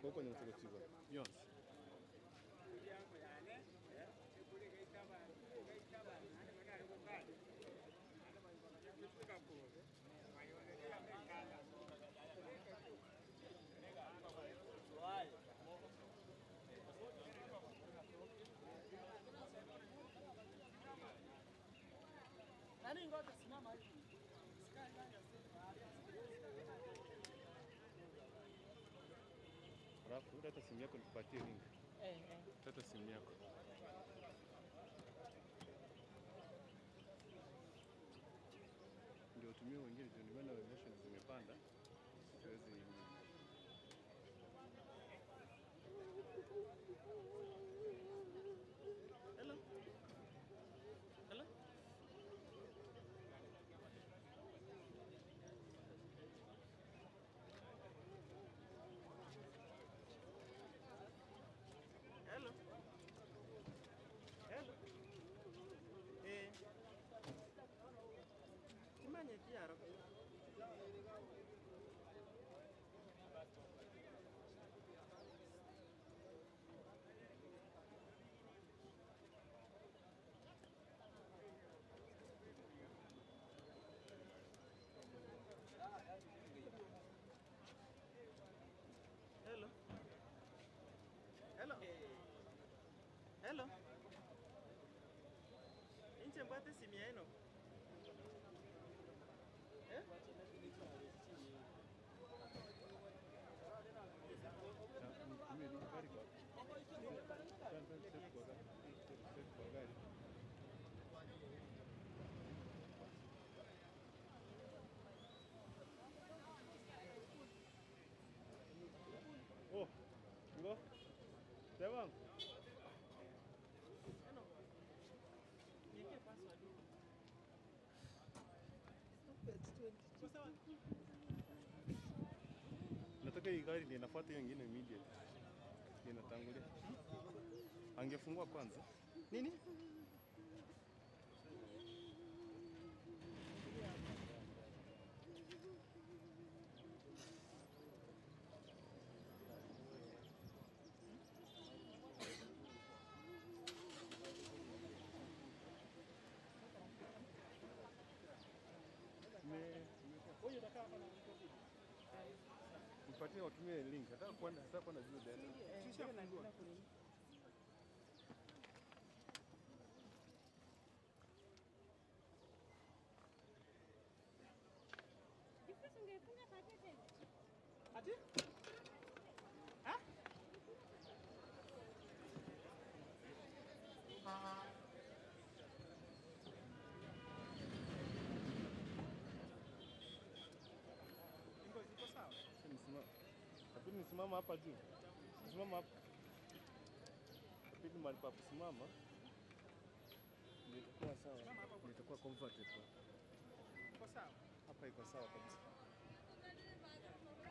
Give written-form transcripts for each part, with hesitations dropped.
Gokonyusa gochia igoro bionsi. Alafu leta simu yako nikupatie link. Leta simu yako. Ndio utumie wengine juu nimeona emotions zimepanda. Siwezi Hello. Hello. Hello. Hello. Eh. Timanyeti aro. Hello. Hello. Hello. Inche mbwate simu yaino. Eh? Nitumie link gari kwa. Save kwa gari. Save kwa gari. Oh, ngo. Devam. Niweke password. Nataka hii gari ndio inafuata hiyo ingine immediate. Ndio inatangulia. Angefungua kwanza. Nini? Nipatie watumie link. Nataka kwenda nataka kwenda juu then. Ati? Ha? Iko iko sawa? Nisimama. Lakini nisimama hapa juu. Nisimama hapa. Lakini mahali pa kusimama nitakuwa sawa. Nitakuwa comfortable. Iko sawa? Hapa iko sawa kabisa.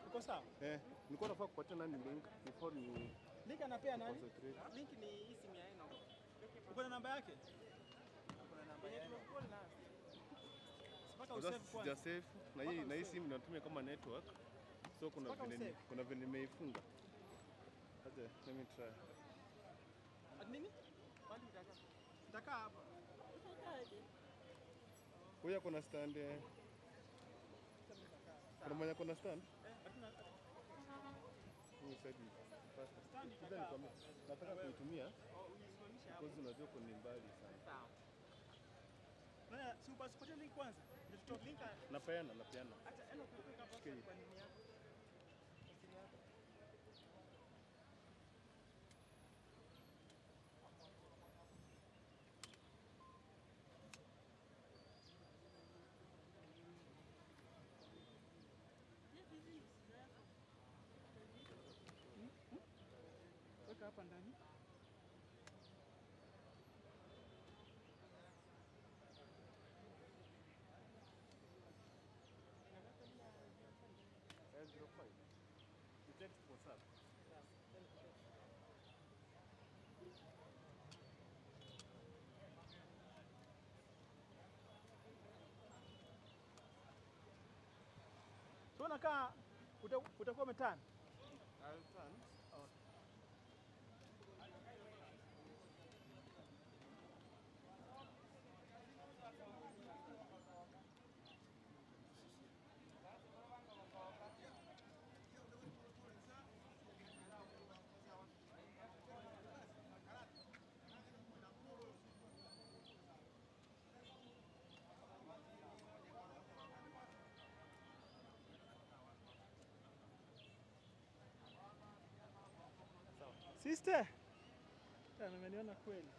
Iko sawa? Eh, nilikuwa nafaa kupatia nani link before ni Link anapea nani? concentrate. Link ni hii simu ya Enoch. Uko na namba yake? Uko na namba yake. Mpaka Sasa usave sija kwanza. save na hii na hii simu natumia kama network. So kuna Mpaka vile usave. kuna vile nimeifunga. Aje, let me try. Ati nini? Nitakaa hapa. Huyu kuna stand eh. Kuna mwenye kuna stand? Huyu side faster. Kuja nikwambie, nataka kuitumia Oh, uisimamishe hapo. because unajua kuna ni mbali sana. Sawa. Nani, si upatie link kwanza? Ndio tutoke. Link Napeana, napeana. hata Enoch uweka password kwa nini yako? Kwa simu yako. Weka hapa ndani. L05. You text WhatsApp. So unakaa utakuwa umeturn. I'll turn. Sister. Tena umeniona kweli.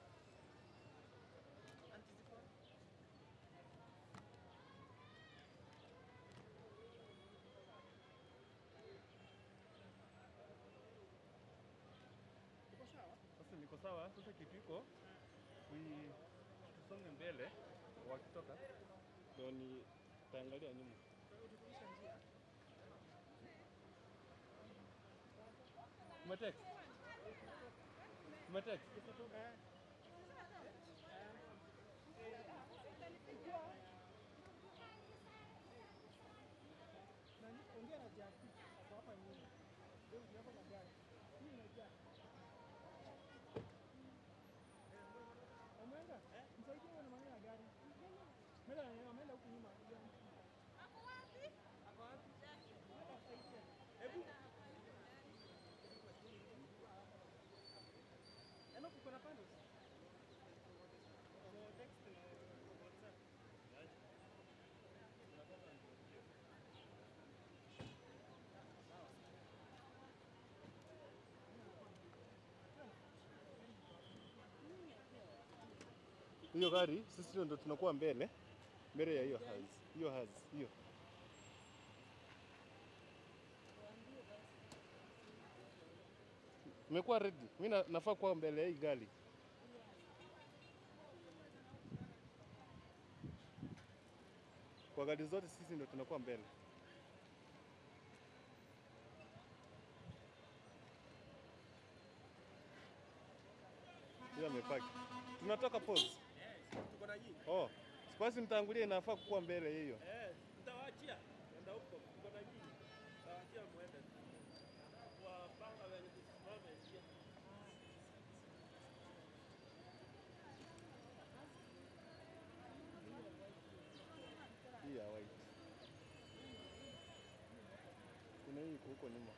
Uko sawa? Sasa niko sawa. Sasa kitu iko ni tusonge mbele, wakitoka ndio nitaangalia nyuma. Uturudisha njia. Umetext? Umetext? Kutoka eh. Na ongea na Jackie kwa hapa nyuma. Ndio hapo na gari. Hii imejaa. Ameenda? Msaidie wewe na maneno ya gari. Mela ameenda huku nyuma. Ako wapi? Hebu. Eno kuko na panels? Text na WhatsApp. Hiyo gari sisi ndio tunakuwa mbele mbele ya hiyo hazi, hiyo hazi hiyo. Nimekuwa ready. Mimi nafaa kuwa mbele ya hii gari. Kwa gari zote sisi ndio tunakuwa mbele. Hiyo amepaki. Tunatoka pause. Tuko na nyinyi. Oh, basi mtangulie, inafaa kuwa mbele hiyo. Eh, nitawaachia. Enda huko. Tuko na nyinyi. Nitawaachia muende. Wapanga wenye kusimama njia. Hii ya white. Kuna hii iko huko nyuma.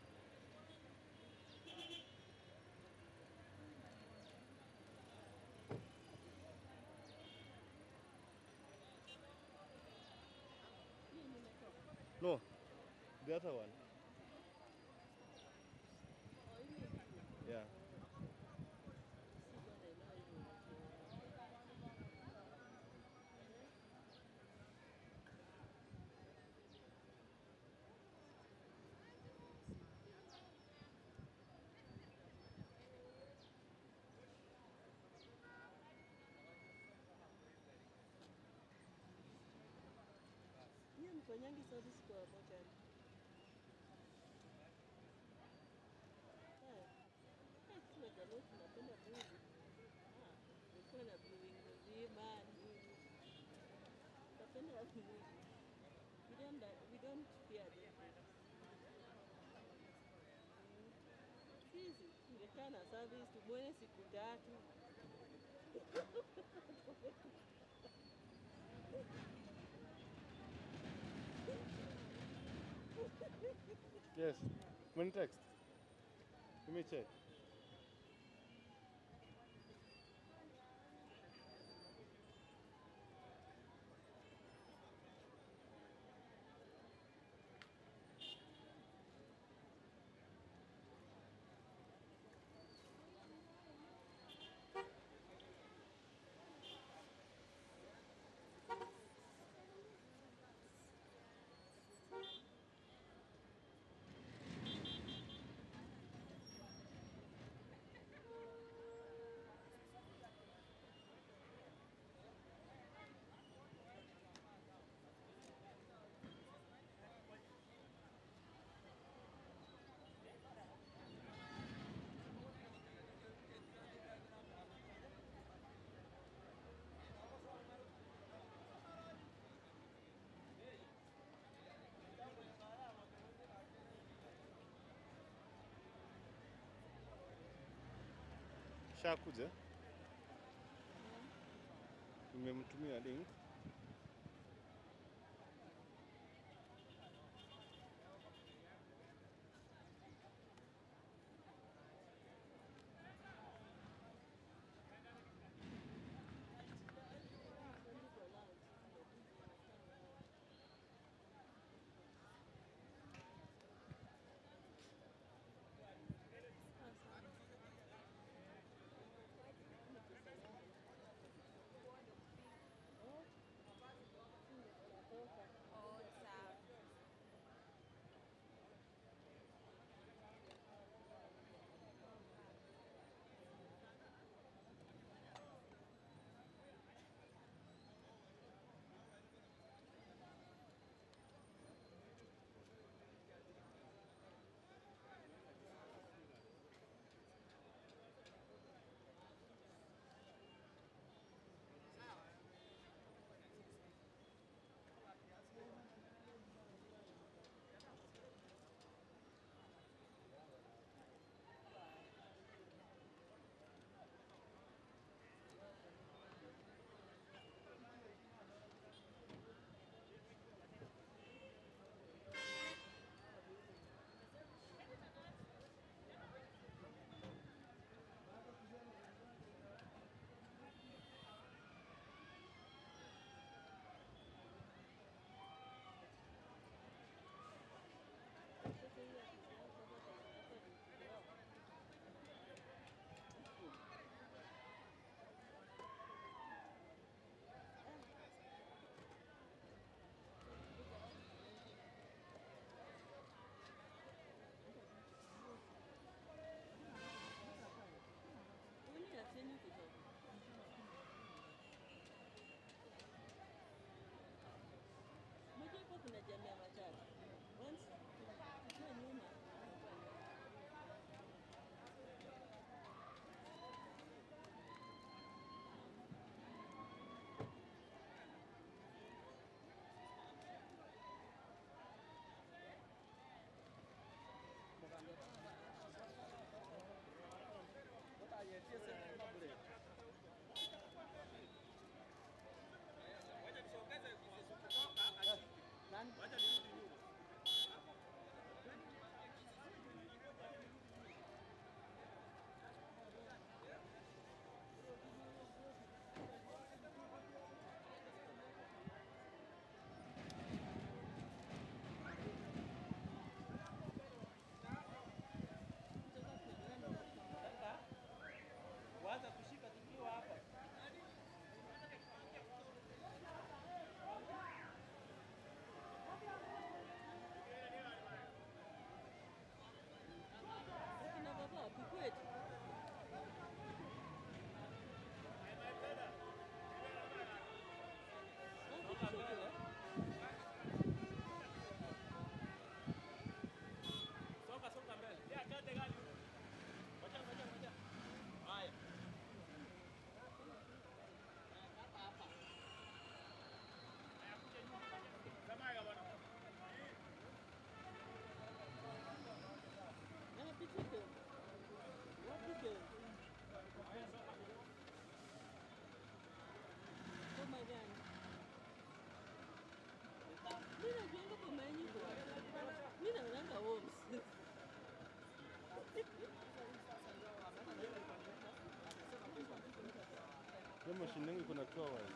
No, the other one. Yeah. Nyie mfanyangi service kwa mochari? Eh, eh, sisi Wajaluo tunapenda Mungu. Ah, nilikuwa na blue wing mzima nini. Tunapenda Mungu. We don't fear death. Sisi tungekaa na service tumwone siku tatu. Yes. When text. Let me check. Shakuja. Nimemtumia link. Hiyo mashine yangu iko na 2 hours.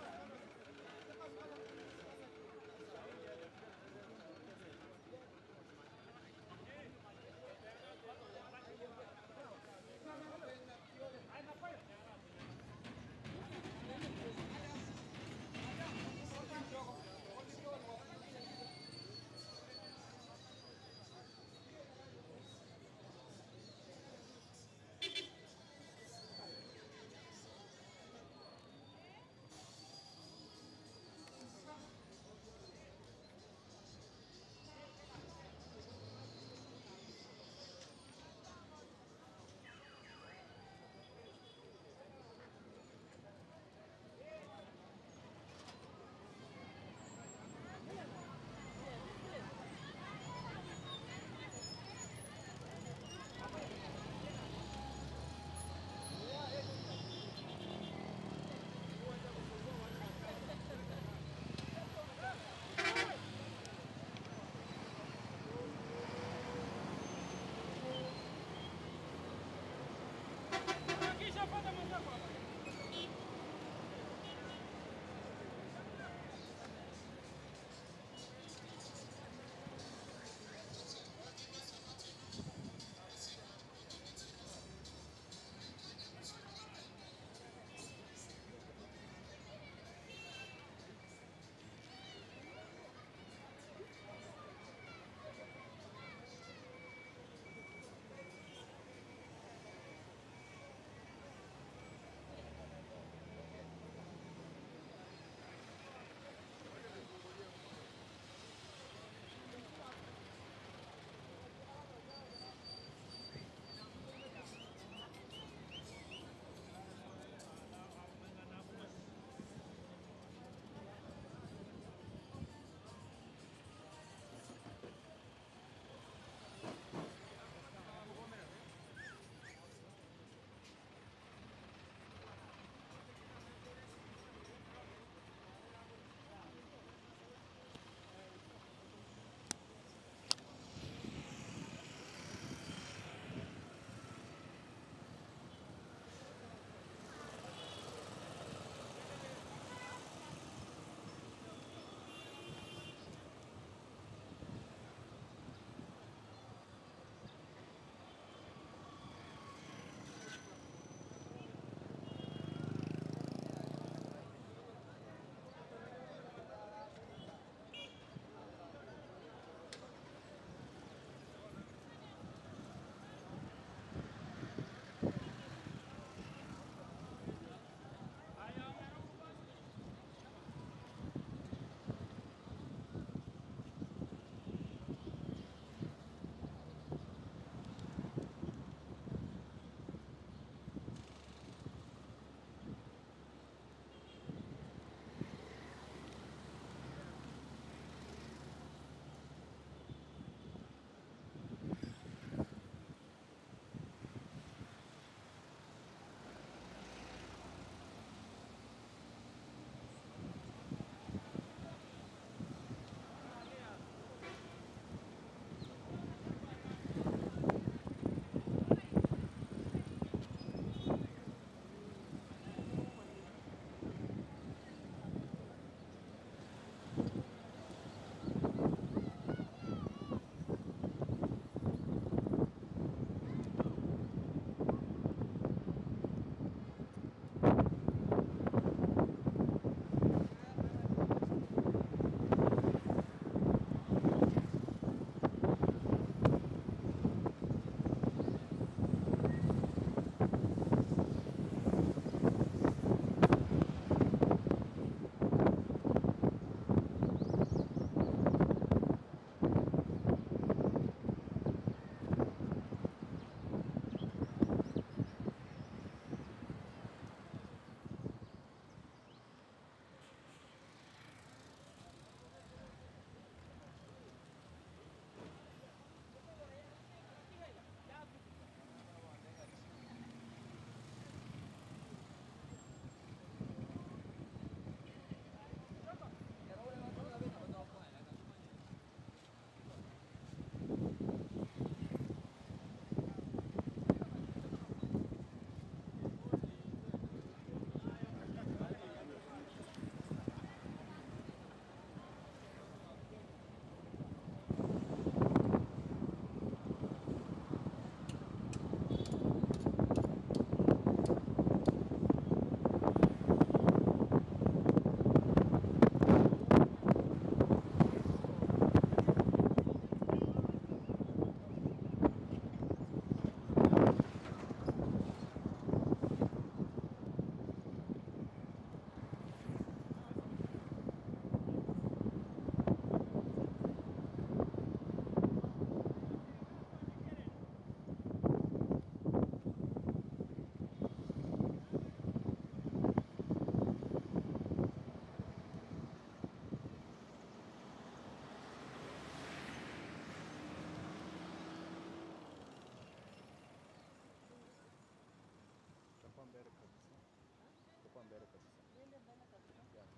mbele kabisa. Niende mbele kabisa. Yeah.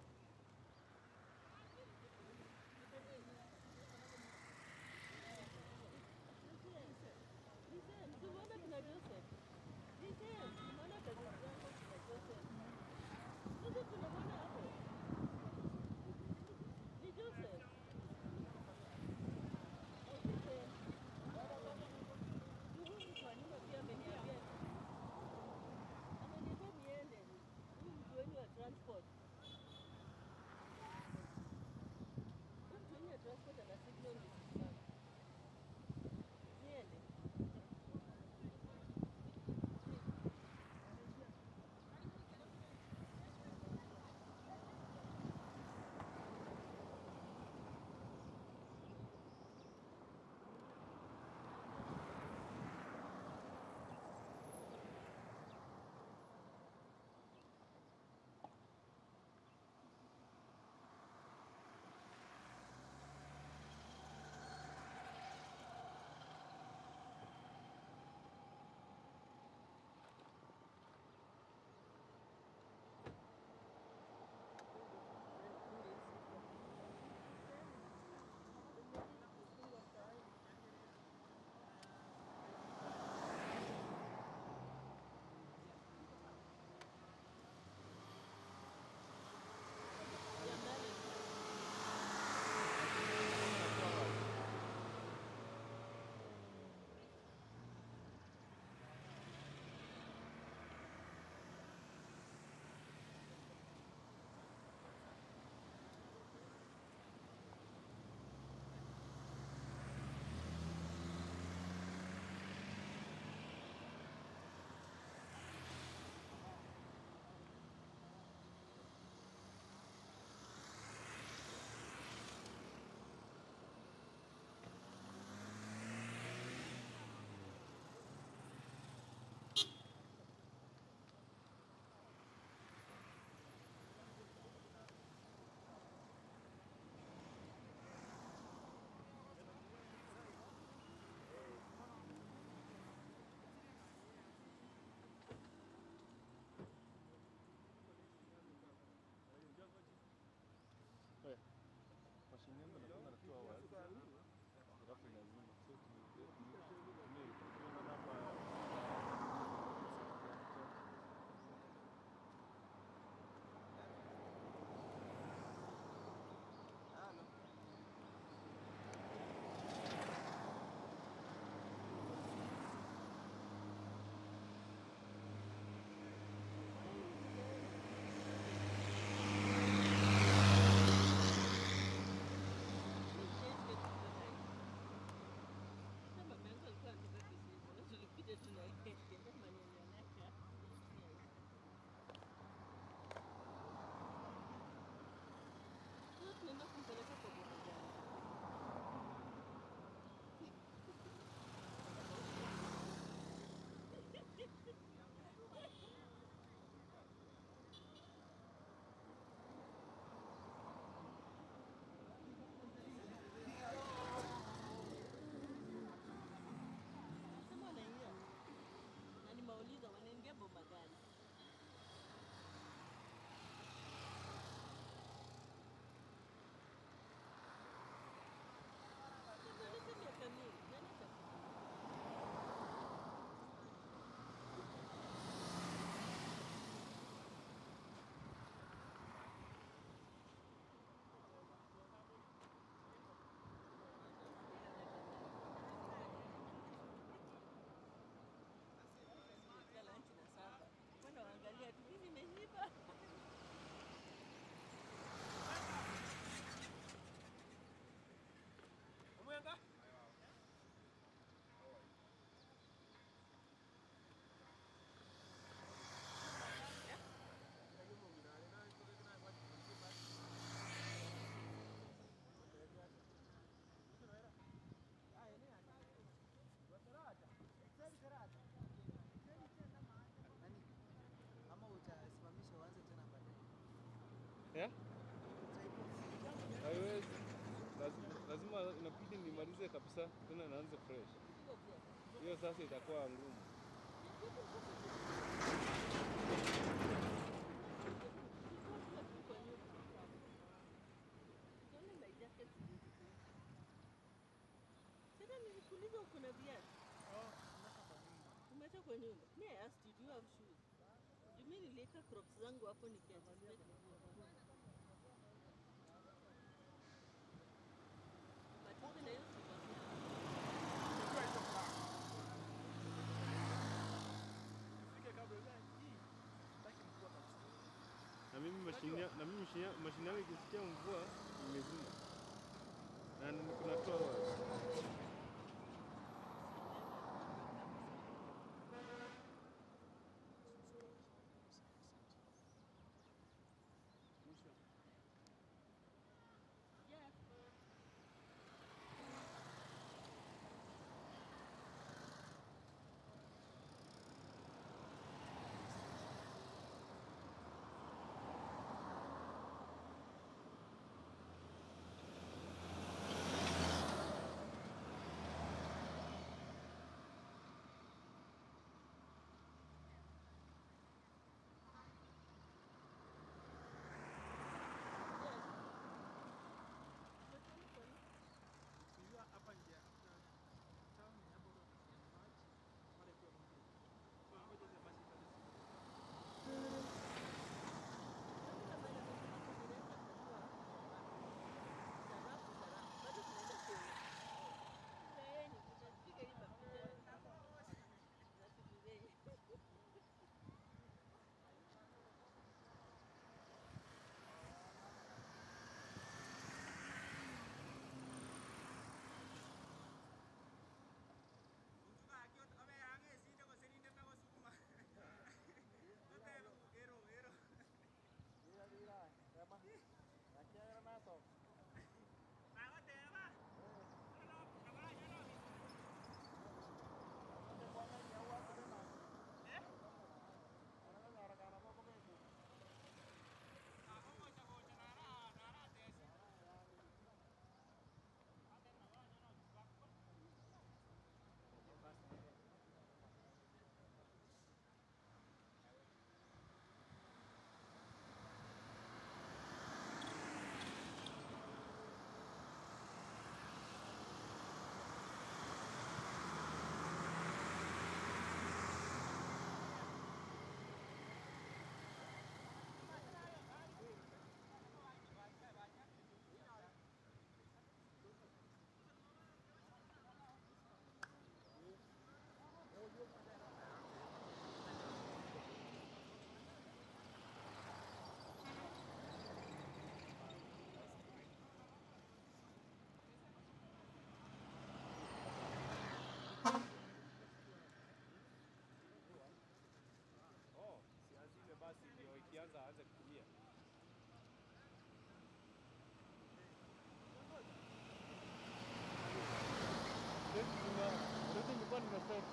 Tumeona kina Joseph. Nisem, tumeona kazi zangu kina Joseph. Sasa tunamwona hapo. Ni Joseph. Oh, Joseph. Huyu mtu wa nyuma pia ameniambia. Ameniambia niende. Huyu mtu wenu wa transport. Huyu mtu wenu wa transport ana signal nisimame. Niende. Ya mbele. Oya, mashine yangu inakuwa na 2 hours. Alafu inazima. So tumie tunaona hapa Hata mama yangu alikuwa anatoka Kisii, tulipita tunaenda maneno yake. Sasa tunaenda kumpeleka kwa boma gani? Nasema wanaingia. Na nimeuliza wanaingia boma gani? Nimeuliza miaka mingi, nani atakuja? Kula lunch na sapa. Mbona waangalia tu mimi nimeshiba. Omwenga? Nani? Ama utasimamisha uanze tena baadaye? Yeah? Utaipause. Haiwezi. Lazima, lazima inabidi nimalize kabisa tena naanze fresh. Hiyo sasa itakuwa ngumu. na viatu? Oh, nimeacha kwa nyumba. Umeacha kwa nyumba? Me I asked you, do you have shoes? Juu mi niliweka crocs zangu hapo nikianticipate mvua. But uwe na hiyo slippers yako. Unajua hizo plan. Tufike kabla ya hii. Sitaki mvua kabisa. Na mimi mashine na mimi mashine yangu ikisikia mvua imezima. Na kuna 2 hours. Yeah. Yeah. Umesema kwa nini? Unajua hapa nje after town ni hapo kwa maji. Pale kwa mtu. So ngoja hizo basi pale. Hakuna mahali amesema Kiingereza atajua tarafu tarafu. Bado tunaenda kwenye. Furahieni, mtapiga hii mapicha na siku zenyu. Oh, si azime basi ndio ikianza aanze kutumia. Already nilikuwa nimeset.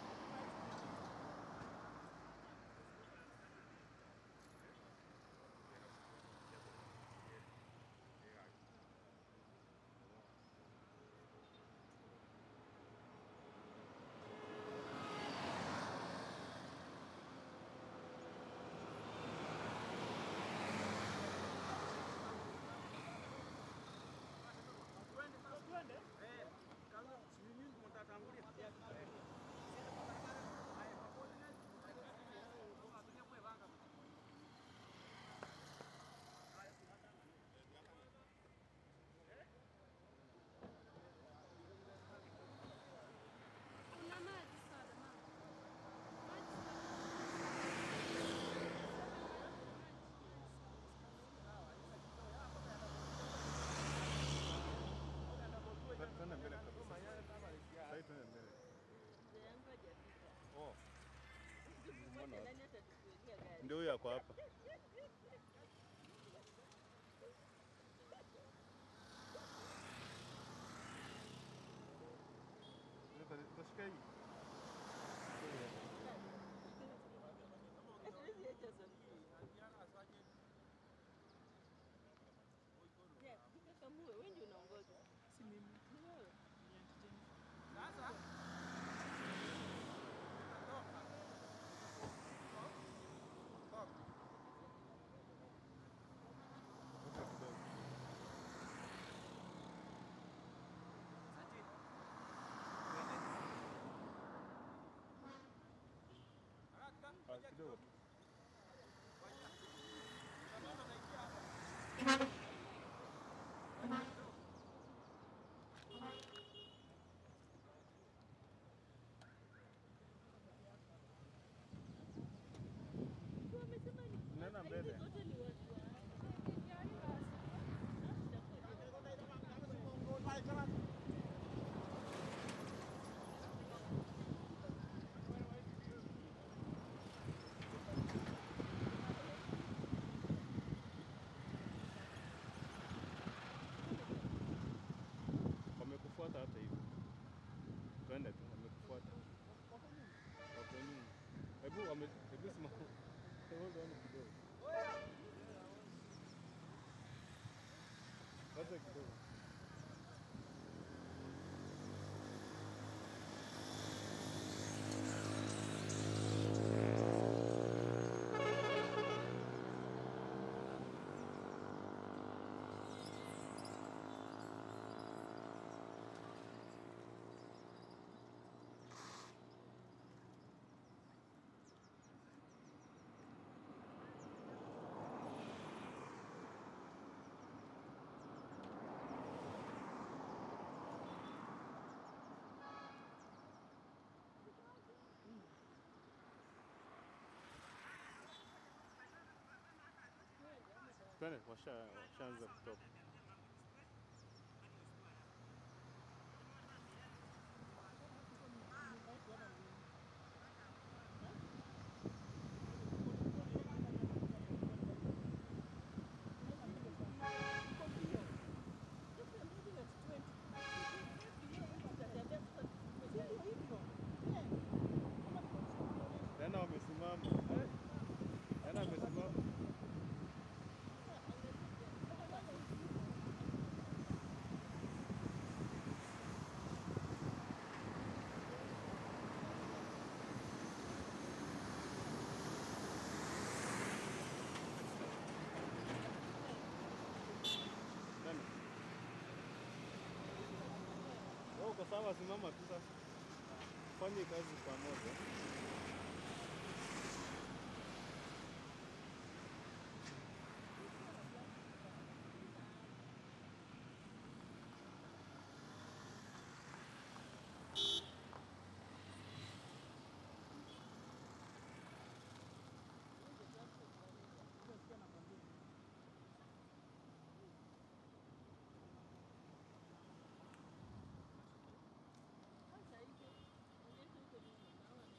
Kuna maji sana mama. Maji sana. Twende mbele kabisa. Sasa twende mbele. Mzee yangu hajafika. Oh, Tukimwacha nani atatufungia gari? ndio huyo ako hapa. Utashika hii. Hatuwezi acha Samsung. Yeah, jikakamue, wewe ndio unaongoza. Si mimi. Ni wewe. Ni Auntie Jennifer. Vuta kidogo. Wacha kidogo. Twende, washaanza kutoka. Tena wamesimama. Eh, Tena wamesimama. Tena. Wewe uko sawa, simama tu sasa. Fanye kazi pamoja. Sasa hivyo, onyesha huko nyuma, naona ni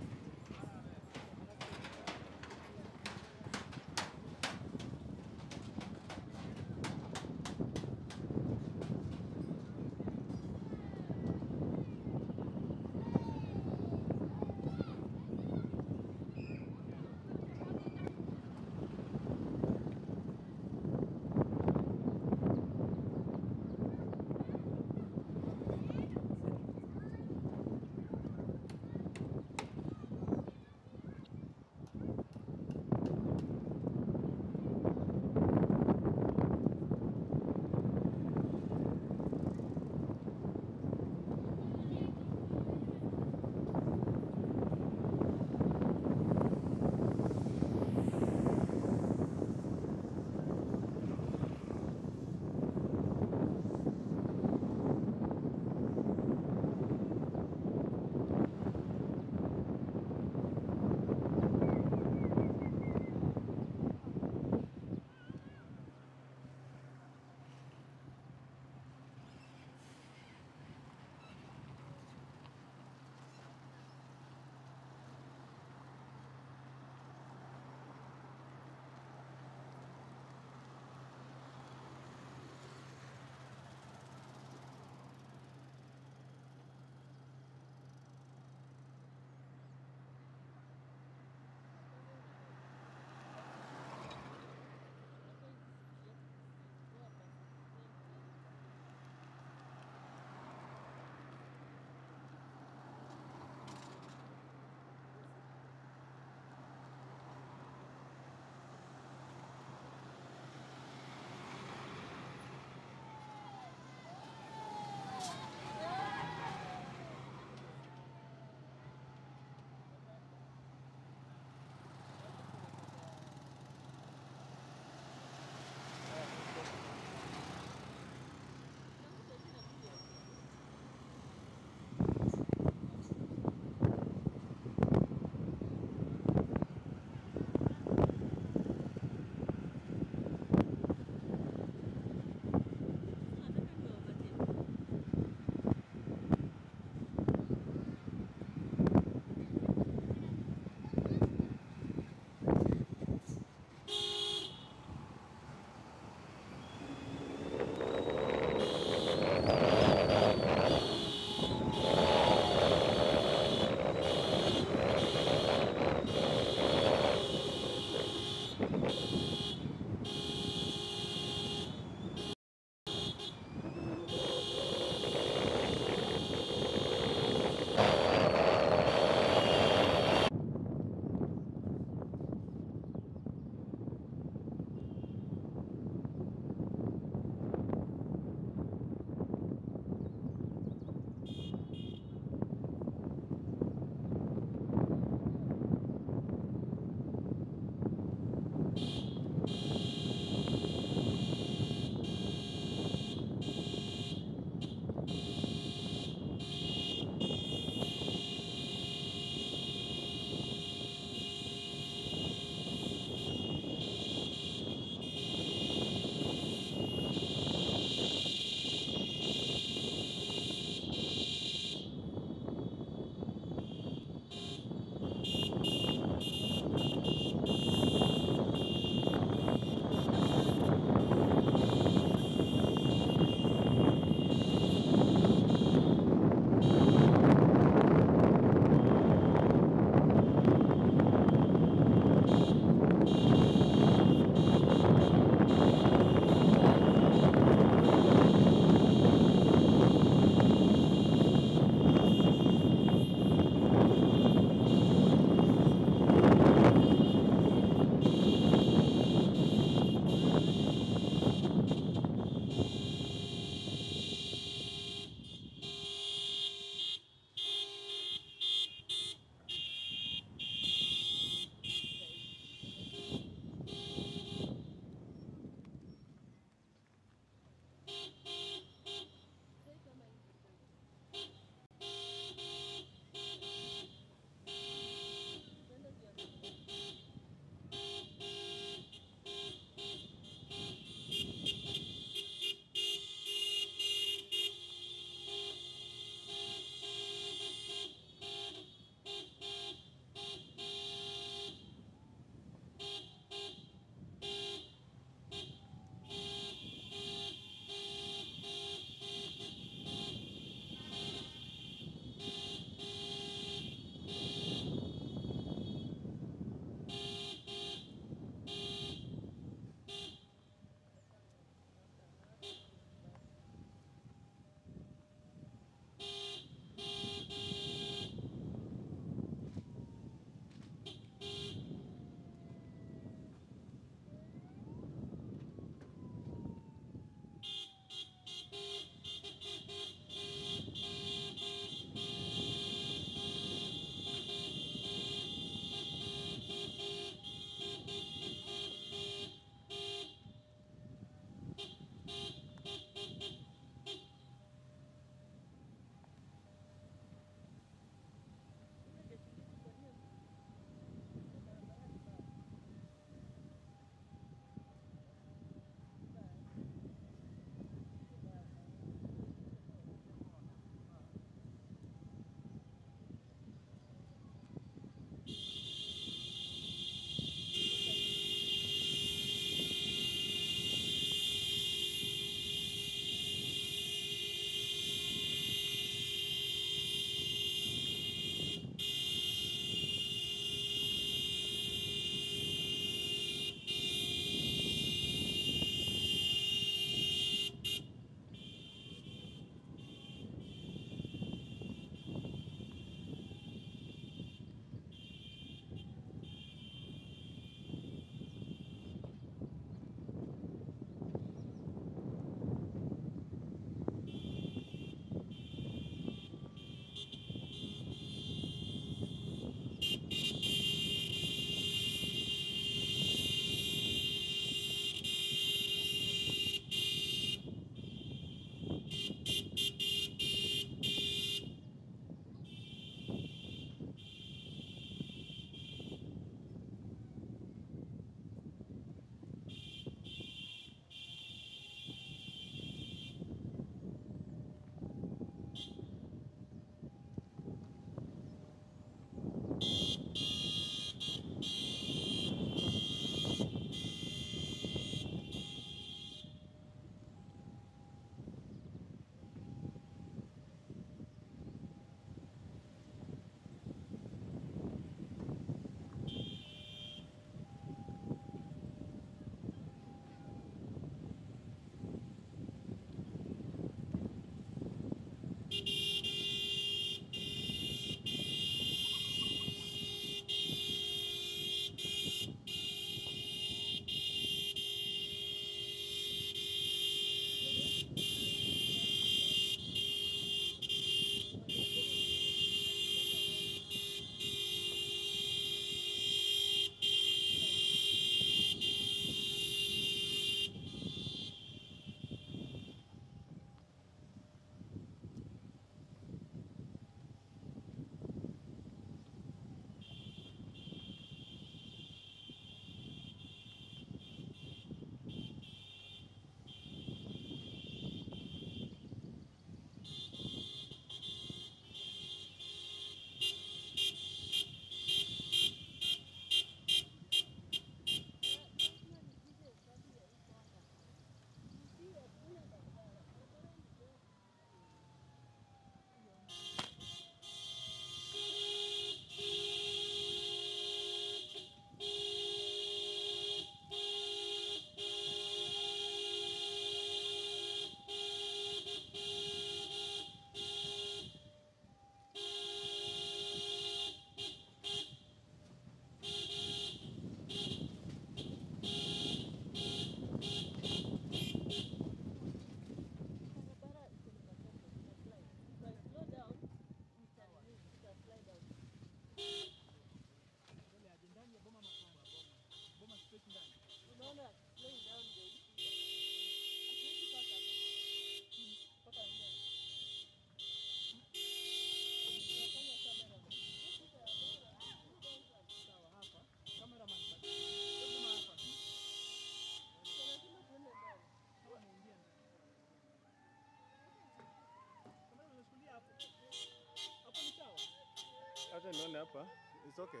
Nione hapa. It's okay.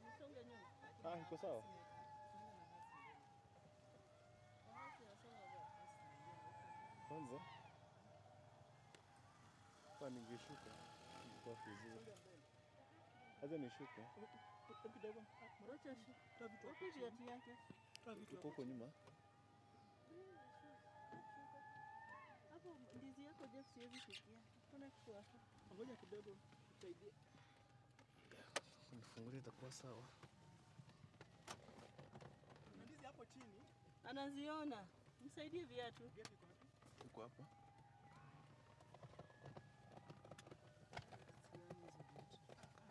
Nisonge nyuma. Ah, iko sawa. Basi nasonga bwana. Kwanza hapa ningeshuka ingekuwa vizuri. Acha nishuke. Kidogo. Wacha wapi viatu yake? Iko huko nyuma. Hapo ndizi yako Jeff siwezi fikia. Kuna kitu hapo. Ngoja kidogo tusaidie. Nifungulie itakuwa sawa. Kuna ndizi hapo chini. Anaziona. Msaidie viatu. Viatu iko wapi? Iko hapa.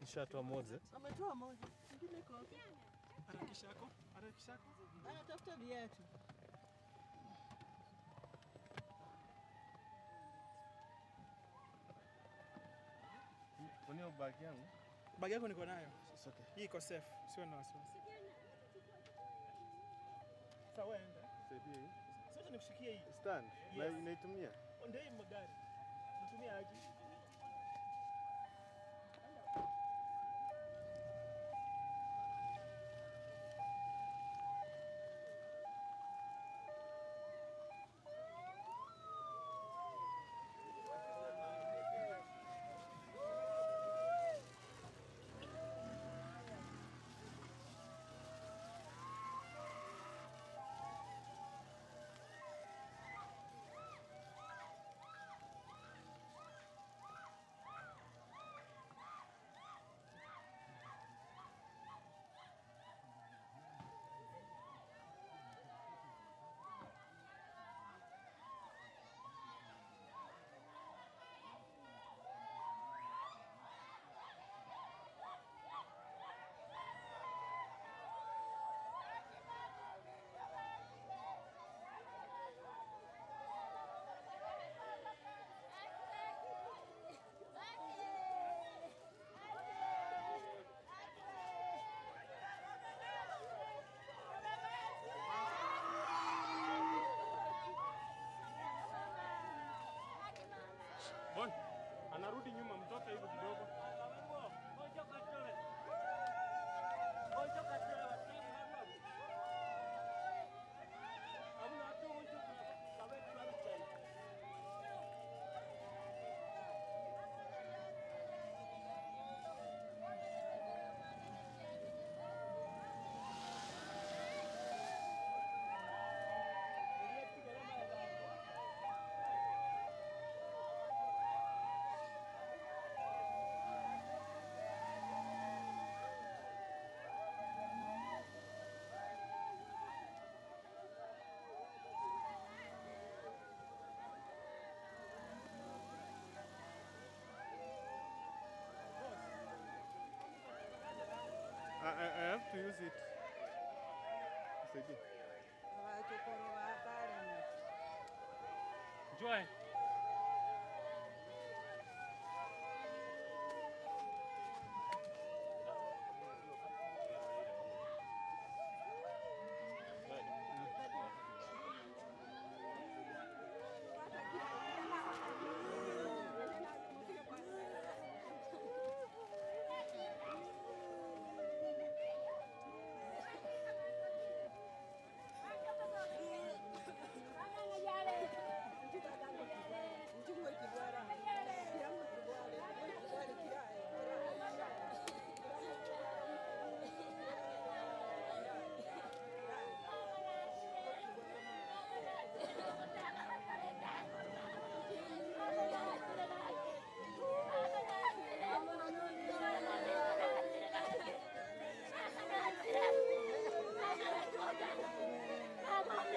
Nishatoa moja. Ametoa moja. Ingine iko wapi? Harakisha yako. Harakisha yako. Anatafuta viatu. Kwa hiyo bag yangu? Bagi yako niko nayo. It's okay. Hii iko safe, sio na wasiwasi. Sasa wewe enda. Saidie hii. Sasa nikushikie hii. Stand. Na Yes. naitumia. Ndio hii magari. Nitumie aje? Boy, anarudi nyuma mtoto hivi kidogo. I have to use it. Saidie. Joy. Mama.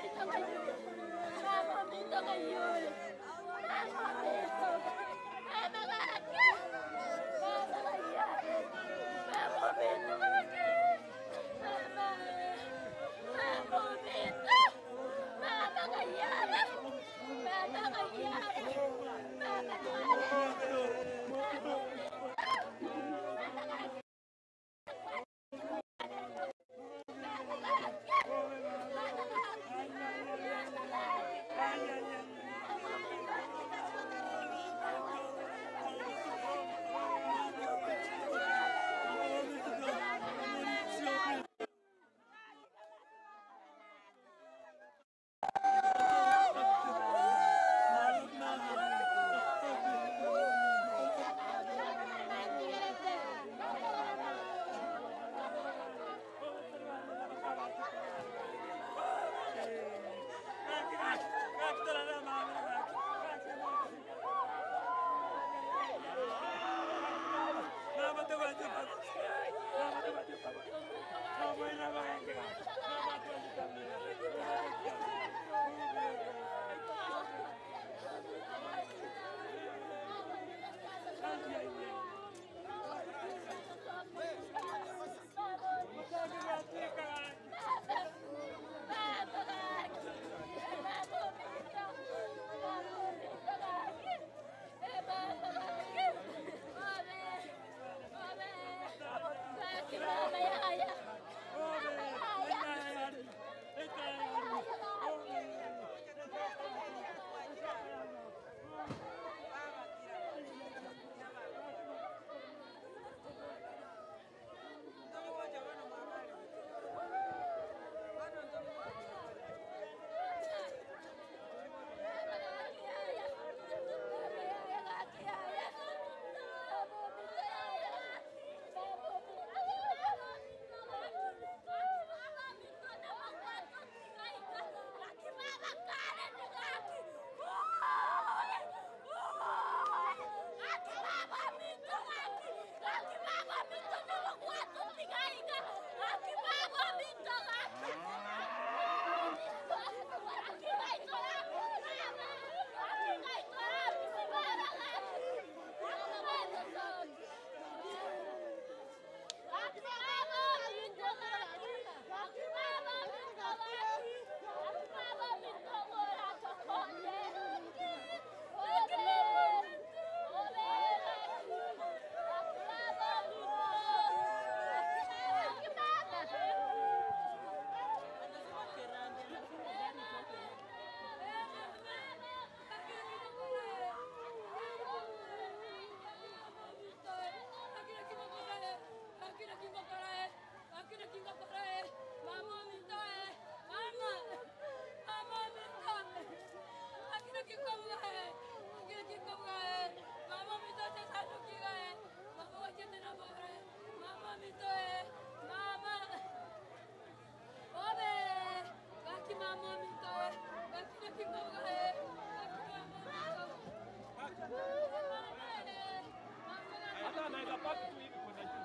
Hata anaweza paki tu hivi kwenda juu.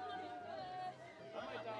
Ama ita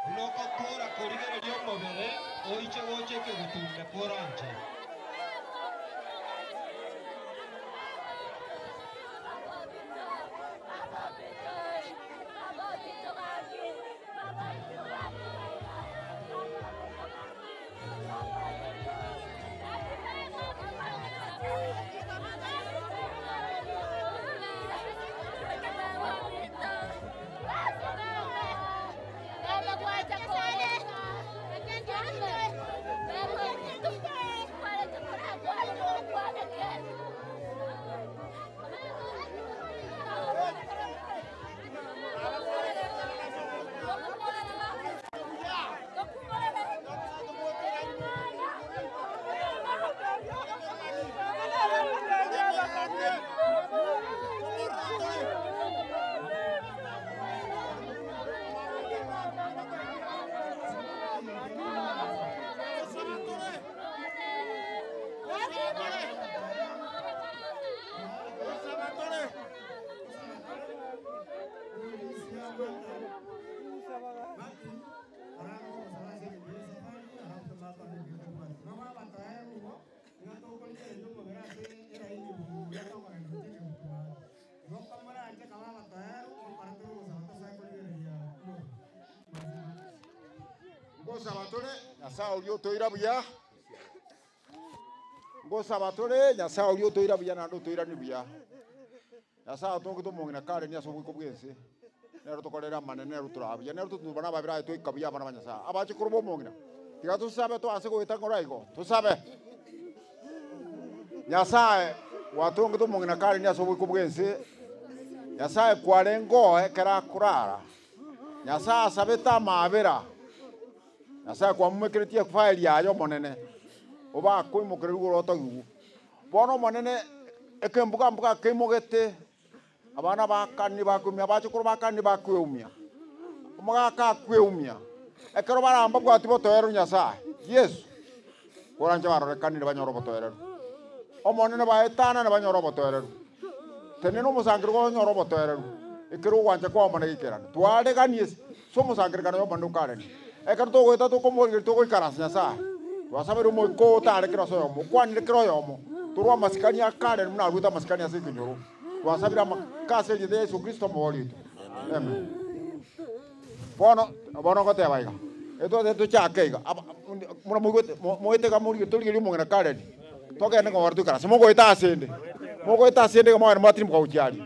Unokokora korigereria omobere Ekegutunde koranche. Ngosaba tore Nyasaye oria otoira buya, ngosaba tore Nyasaye oria otoira buya naende otoirani buya. Nyasaye otongete omong'ina kare ni ase oboiko bwa ense, nere otokorere amanene nere otoraa buya, nere ototuba na ababere aye toika buya abana ba Nyasaye. Abache korwa omong'ina, tiga tosabe toase goeta ng'ora igo, tosabe. Nyasaye gwatongete omong'ina kare ni ase oboiko bwa ense, Nyasaye kwarenge oo ekero akorara, Nyasaye asabete amabera, Nyasaye kwamomekeretie efairi yaye omonene, obakoimokereri igoro otogigwe. Bono omonene, ekembuga mbuga keimogete, abana bakani bakoumia, abachokoro bakani bakweumia, omogaka akweumia, ekero baramba bwati botoereru Nyasaye, Yeso, koranche barorekanire banyore obotoereru. Omonene baetanane banyore obotoereru. Tenena omosangererekano onyore obotoereru, ekero ogwancha kwao Omonene geikerane. Twareganie ase omosangererekano ya Omonene okarenie. Ekero togoeta tokomorigereria togoikaransa Nyasaye, twasabeire omoika oo otare kera ase oyomo, okwanire kera oyomo, torwe amasikani akareni buna aruete amasikani ase ekenyoro. Twasabire amaka ase erieta ria Yeso Kristo omobori oito. Amen. Bono, bono ngoteba iga, etwateba tochake iga, aba buna moigwete mo moete iga morigererie torigererie omong'ina Karen, togende ng'a ore toikaranse, mogoeta asende, mogoeta asende iga mogende mwatirimboka gochia aria.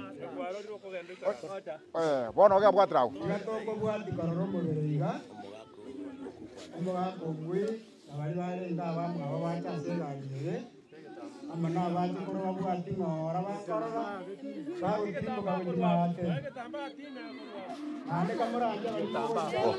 Eh, bono iga bwatera agwo. Iga tokobwati korora omobere iga, omogaka ongwe, na baria barenge abamwabo bacha ase egari eye, amo nabache korwa babwati ng'ora bakorora, bagotimboka gochia maate. Naende kamoranche barimo goika.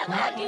Mama,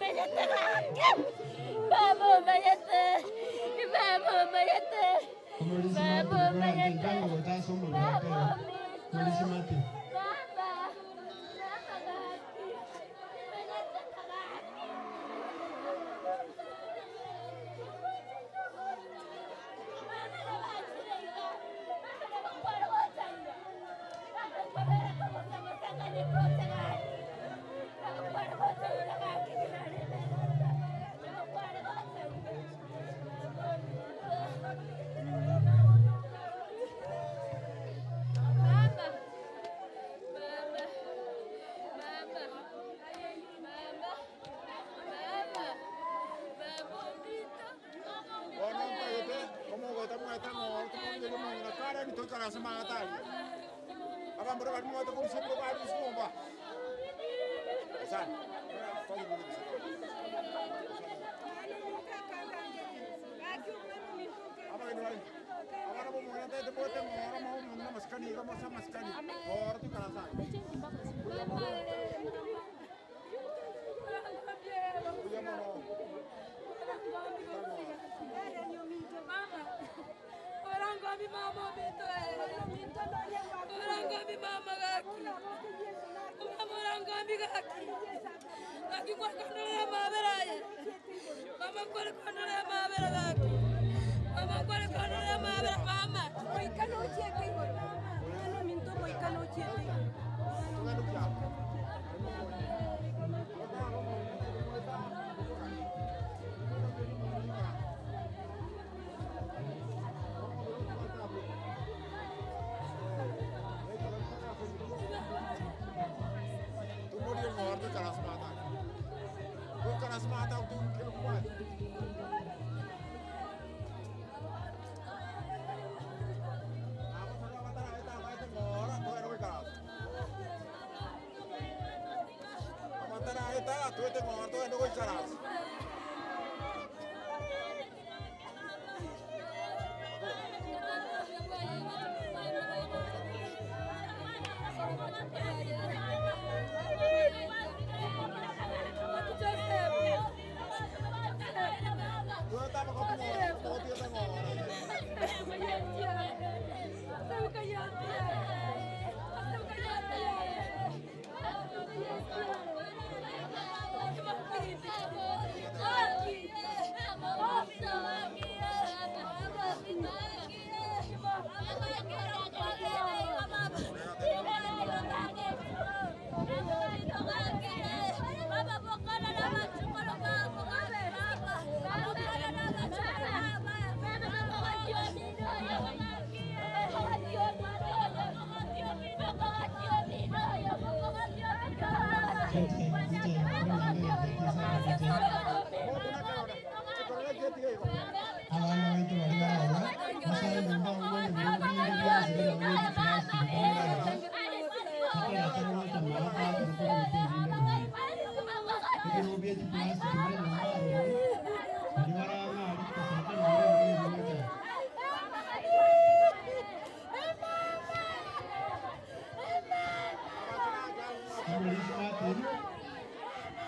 omenyete gaki. Mama omenyete. Mama omenyete. Mama omenyete. Mama ominto. Mama. Mama gaki. Omenyete gaki. Bono ntagete komogoeta mwaeta ng'oro tomonye omong'ina kare nitoikara ase maata aria. Abamura bari mwaete korusia ebiro barusia nyomba. Asante. Abageni bari abana bomong'ina ntagete moete ng'oro moe omong'ina amasikani iga mose amasikani. Ng'oro toikara ase aria. Buya mono. Orangambi mama mito Orangambi mama gaki. Mama orangambi gaki. Gaki kwa kondolea mabera ye. Mama kwa kondolea mabera gaki. Mama kwa kondolea mabera mama. Moikano ochiete igoro. Mwana ominto moikano ochiete igoro. Tumorie ng'oro toikara ase maata aria. Toikara ase maata kero kubwati. Abataraeta twete ng'oro togende goikaransa. Abana baitu bari baraba basabe nyumba umone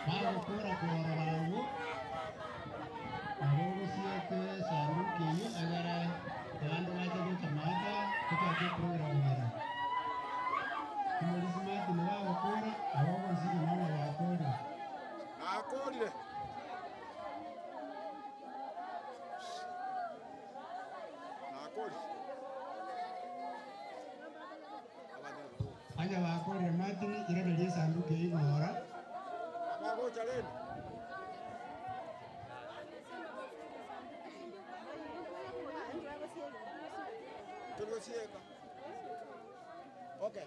bagokora kworora agwo nabo gosiete esanduki eywo egere abandu bache gocha maata tochake program ere omorisi Martin bagokora nabo ogosike nabo bakorire. Nakorire. Nakorire. Anya bakorire Martin irereria esanduki eywo ng'ora. Abagocha rende. Tuli gosieka. Okay.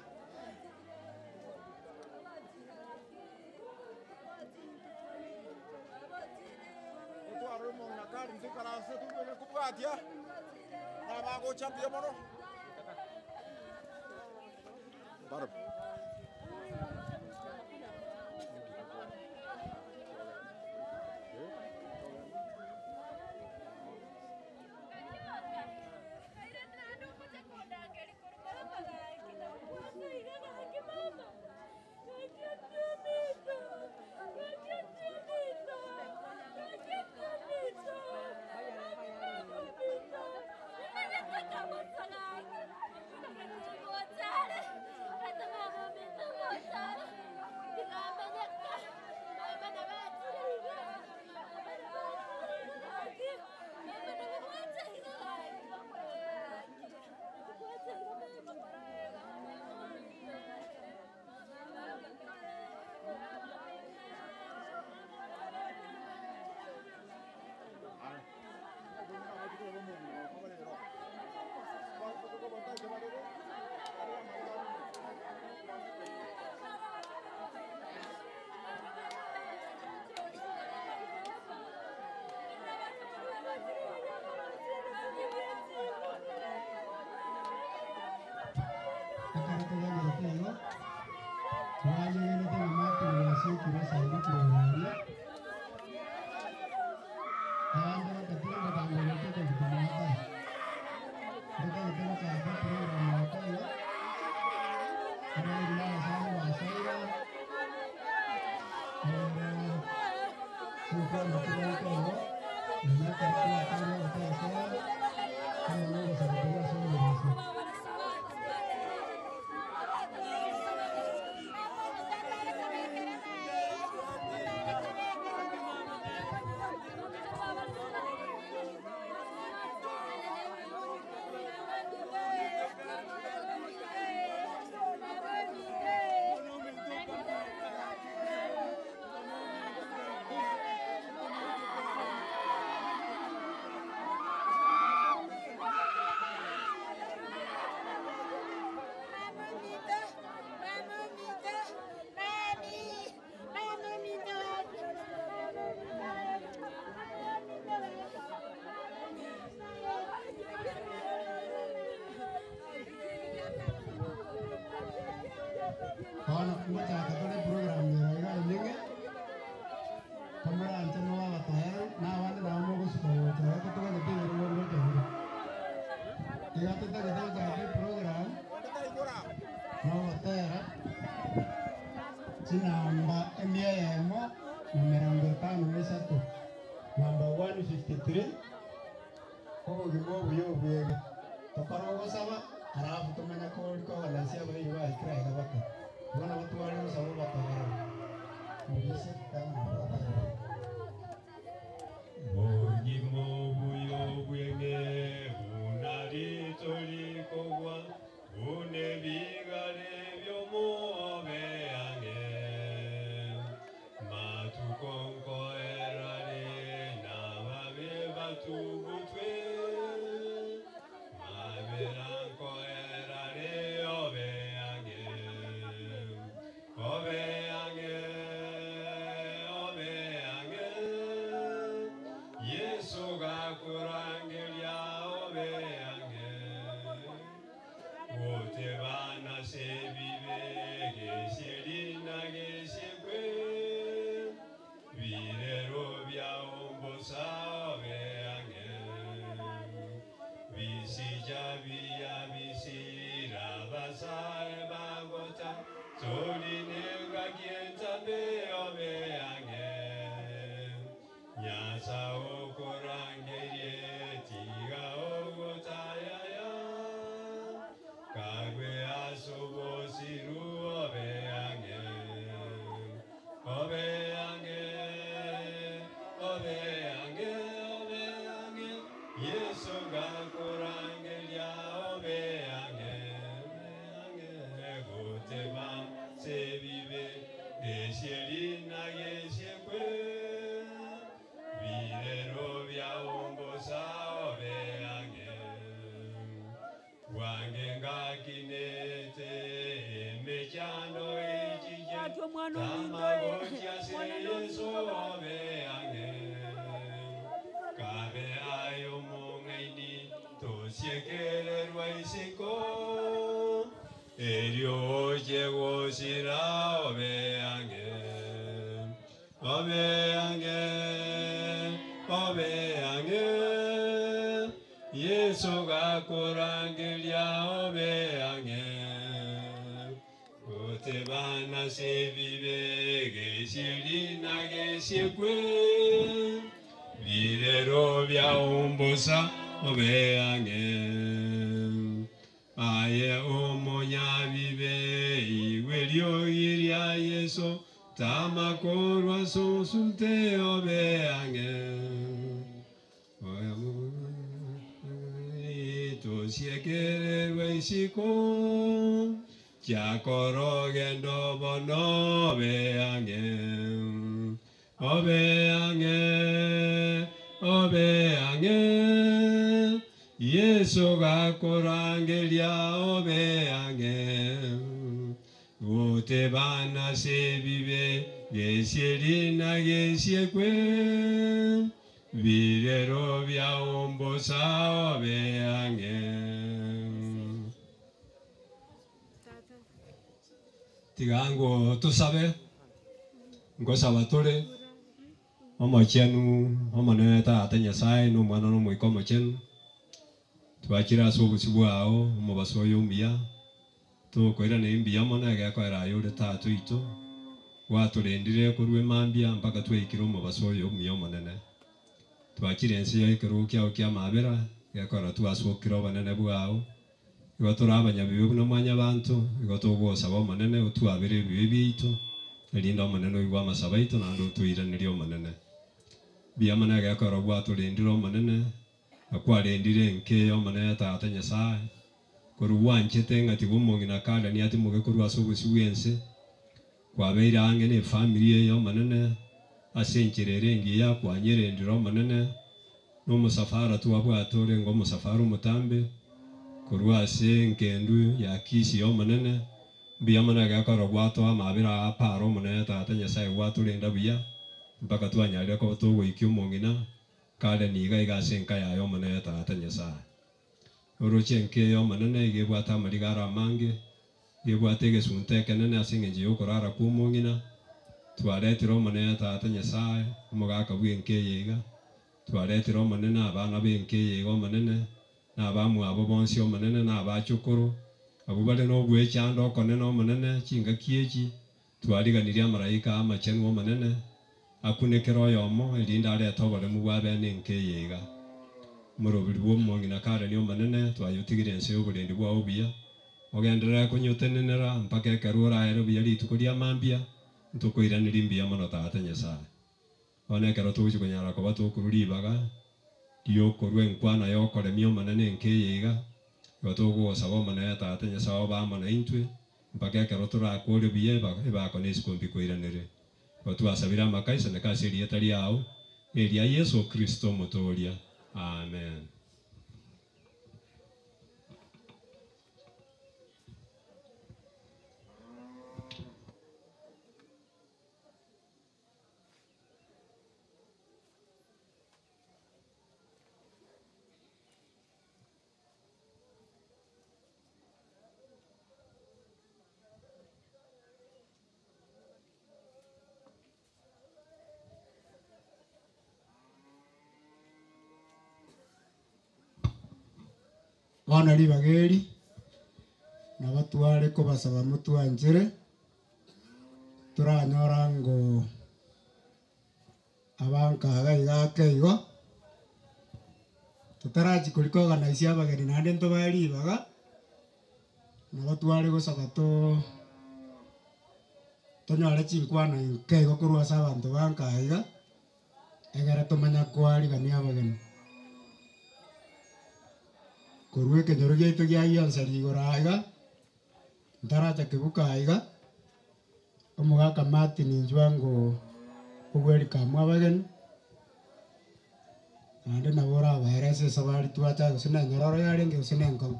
Otware omong'ina kare ntoikaranse tobere kobwatia nabagocha mbuya mono. Barab. babekire esanduku ime abande batatire omogambi ogocha koruta mwaka. Ntotagete gochaka eprogram eye iga, abairi na abasani basoire, chikwana chibaete igo, nyuma ekero twakorire ogotera amo na ogosaba korwa ase omorisia. Bono ngochaka tore eprogram ero iga enyinge, tomoranche mobe abatoeru, na abande nabo mogosuka gocha iga totoganyete ebirogo bigocha bire. Iga totagete gochaka eprogram, na ogotera chinamba emia eyemo na emerongo etano na isato, number 153, obogima obuya obwege. Tokore ogosaba, alafu tomanye koorganize abairi baikire aiga bake. Igo nabo tware gosaba obatoeru. Mobise tang'ana obatoeru. Bogima obuya obweng'e buna rito rikogwa, buna ebigare by'omobe ang'e. Matuko nkoerare n'ababe batugutwe, mabera nkoerare obe ang'e. Obe ang'e, obe ang'e, Yesu gakurangeria obe ang'e. Gotebana sebibe gesieri na gesikwe, birero byaombosa obe ang'e. Bisija biya bisira basae bagota, torinenga kientambe obe ang'e. Nyasa okorangerie tiga ogotayaya, karwe asobosiru obe ang'e. Obe ang'e, obe ang'e, obe ang'e, Yesu gakorangeria obe ang'e, obe ang'e, goteba sebibe, gesieri na gesiekwe, birero byaombosa obe ang'e. Wange ngakinete emechando echije, tamagochia se Yesu obe ang'e. Kabe ayo mong'aini tosiekererwa isiko, erio oche gosira obe ang'e. Obe ang'e, obe ang'e, Yesu gakorangeria obe ang'e. Gotebana sebibe gesieri na gesiekwe, birero byaombosa obe ang'e. Aye omonyabibe igwe riogi ria Yesu, tamakorwa sosunte obe ang'e. Tosiekererwa isiko, chiakorogendo bono obe ang'e. Obe ang'e, obe ang'e, Yesu gakorangeria obe ang'e. Gotebana sebibe gesieri na gesiekwe, birero byaombosa obe ang'e. Tigango tusabe. Nkosaba tore, Omochenu, Omonene Tata Nyasae, na Omwana na Omoika Omochenu, twachire ase obosio bwao omobaso oyo omuya, tokoiraneria mbuya mono egekoera aye ore Tata oito, gwatorendire korwa emambia mpaka twaikire omobaso oyo omuya Omonene. Twachire ense ya ekerogo kiao ki'amabera, gekoera twasokire obonene bwao. Igo tore abanyabibe buna mwanyabanto, igo togosaba Omonene otwabere ebibe biaito, erinde Omonene oigwe amasabo aito naende otoiranerie Omonene. Mbuya mono egekorwa gwatorendire Omonene, na kwarendire enka eye Omonene Tata Nyasae, korwa gwanchete ng'a tiga omong'ina Kaleni atimoke korwa ase obosio bw'ense, Kwabeire ang'e nefamiri eye Omonene, ase enchera ere engiya kwanyerendire Omonene, na omosafara twabwate orenge omosafara omotambe, korwa ase engendu ya Kisii Omonene, mbuya mono egekora gwatoa amabera aa para Omonene Tata Nyasae gwatorenda buya, mpaka twanyarire koba togoikia omong'ina Karen iga iga ase enka yaye Omonene Tata Nyasae. Oroche enka eye Omonene iga ebwate amariga are amange, iga ebwate egesunte ekenene ase engencho y'okorara kw'omong'ina. Twaretire Omonene Tata Nyasae, omogaka bw'enka eye iga. Twaretire Omonene abana b'enka eye iga Omonene, na abamwabo bonsi Omonene, na abachokoro, abwo bare nogwechanda okonene Omonene chingaki echi, Twariganirie amaraika amachenu Omonene akune kera oyomo, erinde arete oboremu bwa bene enka eye iga. Omoroberi bw'omong'ina Karen Omonene, twayotigire ense y'oborendi bwao buya, ogenderere konyotenenera mpaka ekero oraere buya rituko ria mambia, ntokoiranerie mbuya mono Tata Nyasae. Bono ekero togochia konyara koba tokorwa ribaga ri'okorua enkwana y'okoremia Omonene enka eye iga, igo togogosaba Omonene Tata Nyasae obe amo naintwe, mpaka ekero torakore buya ebako na isiko mbikoiranere. Igo twasabire amakaisaneko ase erieta riao, na eria Yeso Kristo Omotooria. Amen. Bono ribaga eri nabo tware kobasaba motwanchere. Toranyora ngo abankaga iga ake igo, totarachia koria koorganize abageni naende ntobae ribaga, nabo tware gosaba too tonyore chinkwana nke igo korwa ase abanto ba nka iga, egere tomanye koarigania abageni. Korwa ekenyoro giaito gia Gionseri igoro aiga. Ntaracha kebuka aiga, omogaka Martin inchwa ngo ogwelcome abageni, naende nabo orabaere ase esabari twacha gose na enyororo yarenge gose na enkong'u.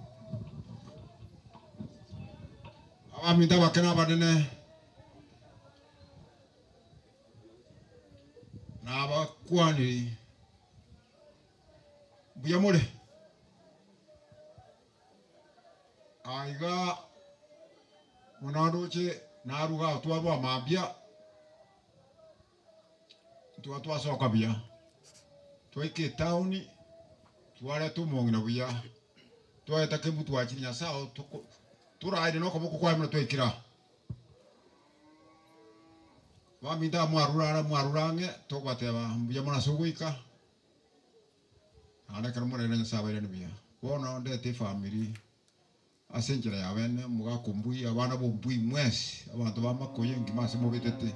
Abaminto abake na abanene, na abakwaniri, mbuya more? Aiga buna ndoche naruga agwo twarwa mambia, ntwa twasoka buya, twaika etown, twareta omong'ina buya, twaeta kembu twachire Nyasaye otoko toraire na okoboko kwaye buna twaikire aa. Baminto aba mwarure ara mwarure ang'e, tokobateba mbuya mono ase ogoika. Naende ekero moraire Nyasae abairane buya. Bono ndete efamiri ase enchera ya bene, omogaka ombui, abana b'ombui mwensi, abanto ba makoyo engima ase mobetete.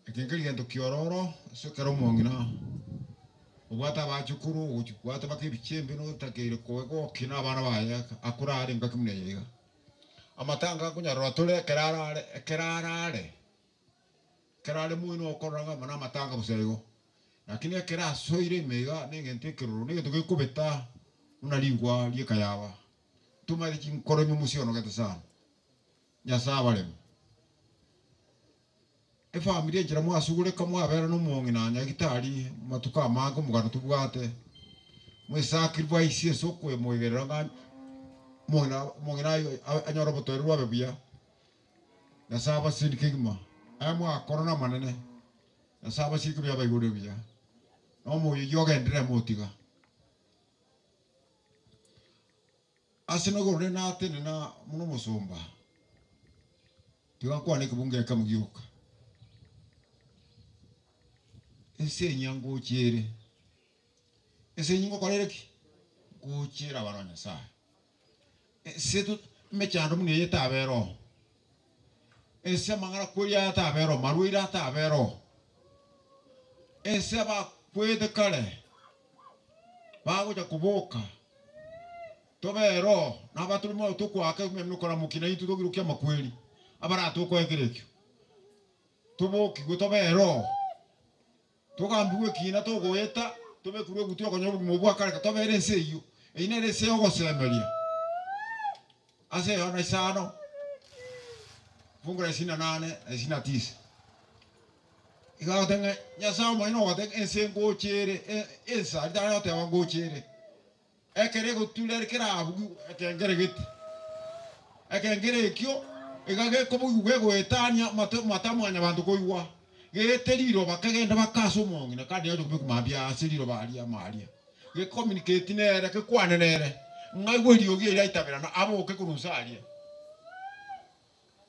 Eke nkeri gento kiororo ase ekero omong'ina obwate abachukuru ogochi bwate mpaka ebichembe notakeire koegokia na abana baye akorara engaki buna eye iga. Amatanga akonyarora tore ekero arare ekero arare. Ekero are moino okorora ng'a amo namatanga bosa igo, lakini ekero asoire ime iga negento ekeroro, negento gekobeta buna rigwa ri'ekayaba. Tomaete chinkoro ime mosionogete sana. Nyasae abareme. Efamiri enchera mwasugureka mwabera nomong'ina nyagitari matuko amange omogano tobwate, mwesacrifice ase okomoigerera ng'a omong'ina omong'ina anyore obotoereru abe buya. Nyasae abasesenie kegima, aya mwakora namanene, Nyasae abasieke buya abaigorere buya, na omoyo oyio ogenderere motiga. Ase nogoro rende natenena buna omosomba, tiga nkwane ekebungo ekemo gioka. Ense enyia ngochia ere, ense enyia ngokora ere ki? Ngochia ere abana ba Nyasaye. Ense to emechando buna eye etabera oo, ense amang'ana kweri aya atabera oo, marwaire atabera oo, ense abakwete kare bagocha koboka. Tobere oo, na abatorwe moyo tokoaka ebimenwa koramokia naintwe togirokia amakweri abaratokoe ekero ekio. Tobokigwe tobere oo, togambigwe ekiina togoeta, tobekerwe egutu y'okonyora obogima obwo bwa kare tobere ense eyio. Eyio nere ense y'ogosemeria. Ase Yohana isano, fungu la isini na nane na isini na tisa. Iga agoteba ng'a Nyasae omonyene ogoteba ng'a ense ngocha ere, ensa ritang'ani agoteba ngocha ere. Ekero egotura kerabugiwe ekengere gete, ekengere ekio iga gekobugigwa gegoetania amato amato a mwanyabanto koigwa, geete riroba kegende baka ase omong'ina kandi agocha kobekwa mambia ase riroba aria amo aria. Gecommunicate nere, gekwane nere, ng'a aigwe eriogi erio aitaberana aboke korwa inse aria.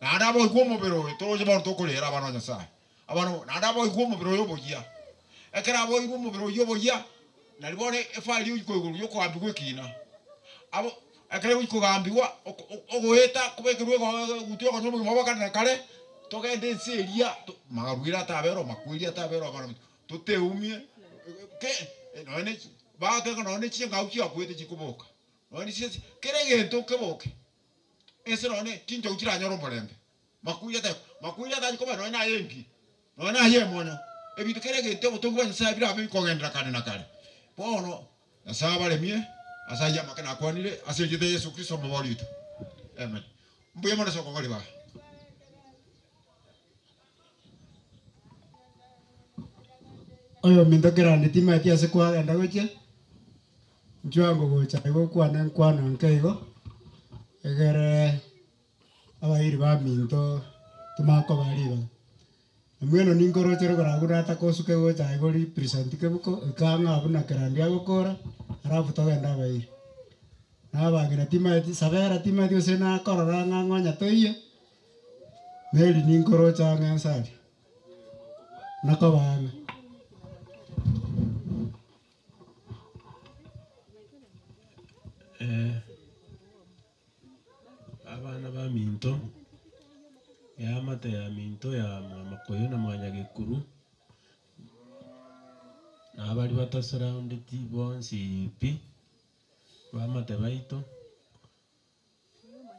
Naende aboigwe omobere oyo, toroche bono tokorera abana ba Nyasae, abana naende aboigwe omobere oyo oboyia. Ekero aboirwe omobere oyio oboyia, nari bono efire yoika igoro yokogambigwa ekina. Abo ekero egochia kogambigwa, oko ogoeta kobekerwa ego egutu yokonyora obogima bwa kare na kare, togende ense eria to magarwire atabere oo makweri atabere oo abana baito, toteumie ke nonye ne chi bagoteba ng'a nonye ne ching'au chiakwete chikoboka, nonye ne chisese, kera egento keboke. Ense nonya ne chinchogu chiranyore omorembe, makweri atari makweri atari koba nonya naye enki, nonya naye emonyo, ebinto kera egento obotongi bwa Nyasaye birabe bikogenderera kare na kare. Bono Nyasaye abaremie ase ayio amake nakwanire ase erieta ria Yeso Kristo omobori oito. Amen. Mbuya mono ase okong'a ribaga. Oyominto kerande timaeti ase kwagenda gochia, inchuo ango gocha iga okwane nkwano nke igo, egere abairi baminto timanye kobaa ribaga. Mbwenu ninkoroche rogoro abwo nataka osuke gocha igo represent kebuko, ika ang'e abwo na kerandi agokora, alafu togende abairi. Na abang'ina timaeti sabera timaeti gose nakorora ng'a ng'onya toiyo. Mary ninkoroche ang'e nse aria, nakoba ang'e. Abana baminto, eamate yaminto ya mwamakoyo na mwanyagekuru, na abaria batosurroundeti bonsi pi, baamate baito.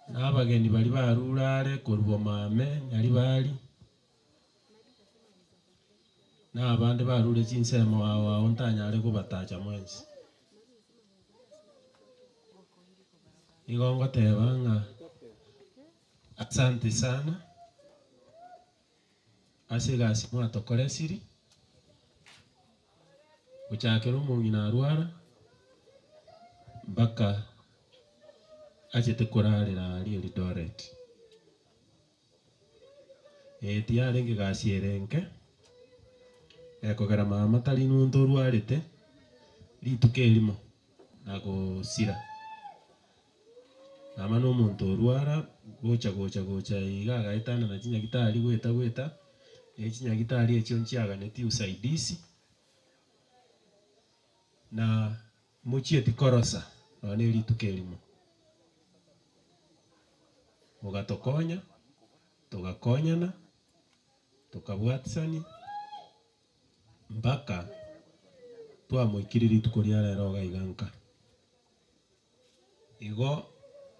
Na abageni baria barure are korwa bomame Nyaribari, na abande barure chinsemo ao ao ntanyare kobatacha mwensi. Igo ngoteba ng'a asante sana ase egasi mwatokoresiri, gochakera omong'ina arwara mpaka achete korarera aria Eldoret. Eye tiyarenge gasi ere enke, ekogera mama tari monto orwarete rituko erimo na gosira. Mama na omonto orwara gocha gocha gocha iga agaetana na chinyagitari goeta goeta, na echinyagitari echio nchiaganetie usaidizi, na mochieti korosa nonya na erituko erimo. Mogatokonya, togakonyana, tokabwatisani mpaka twamoikirie rituko ria rero iga iga nka. Igo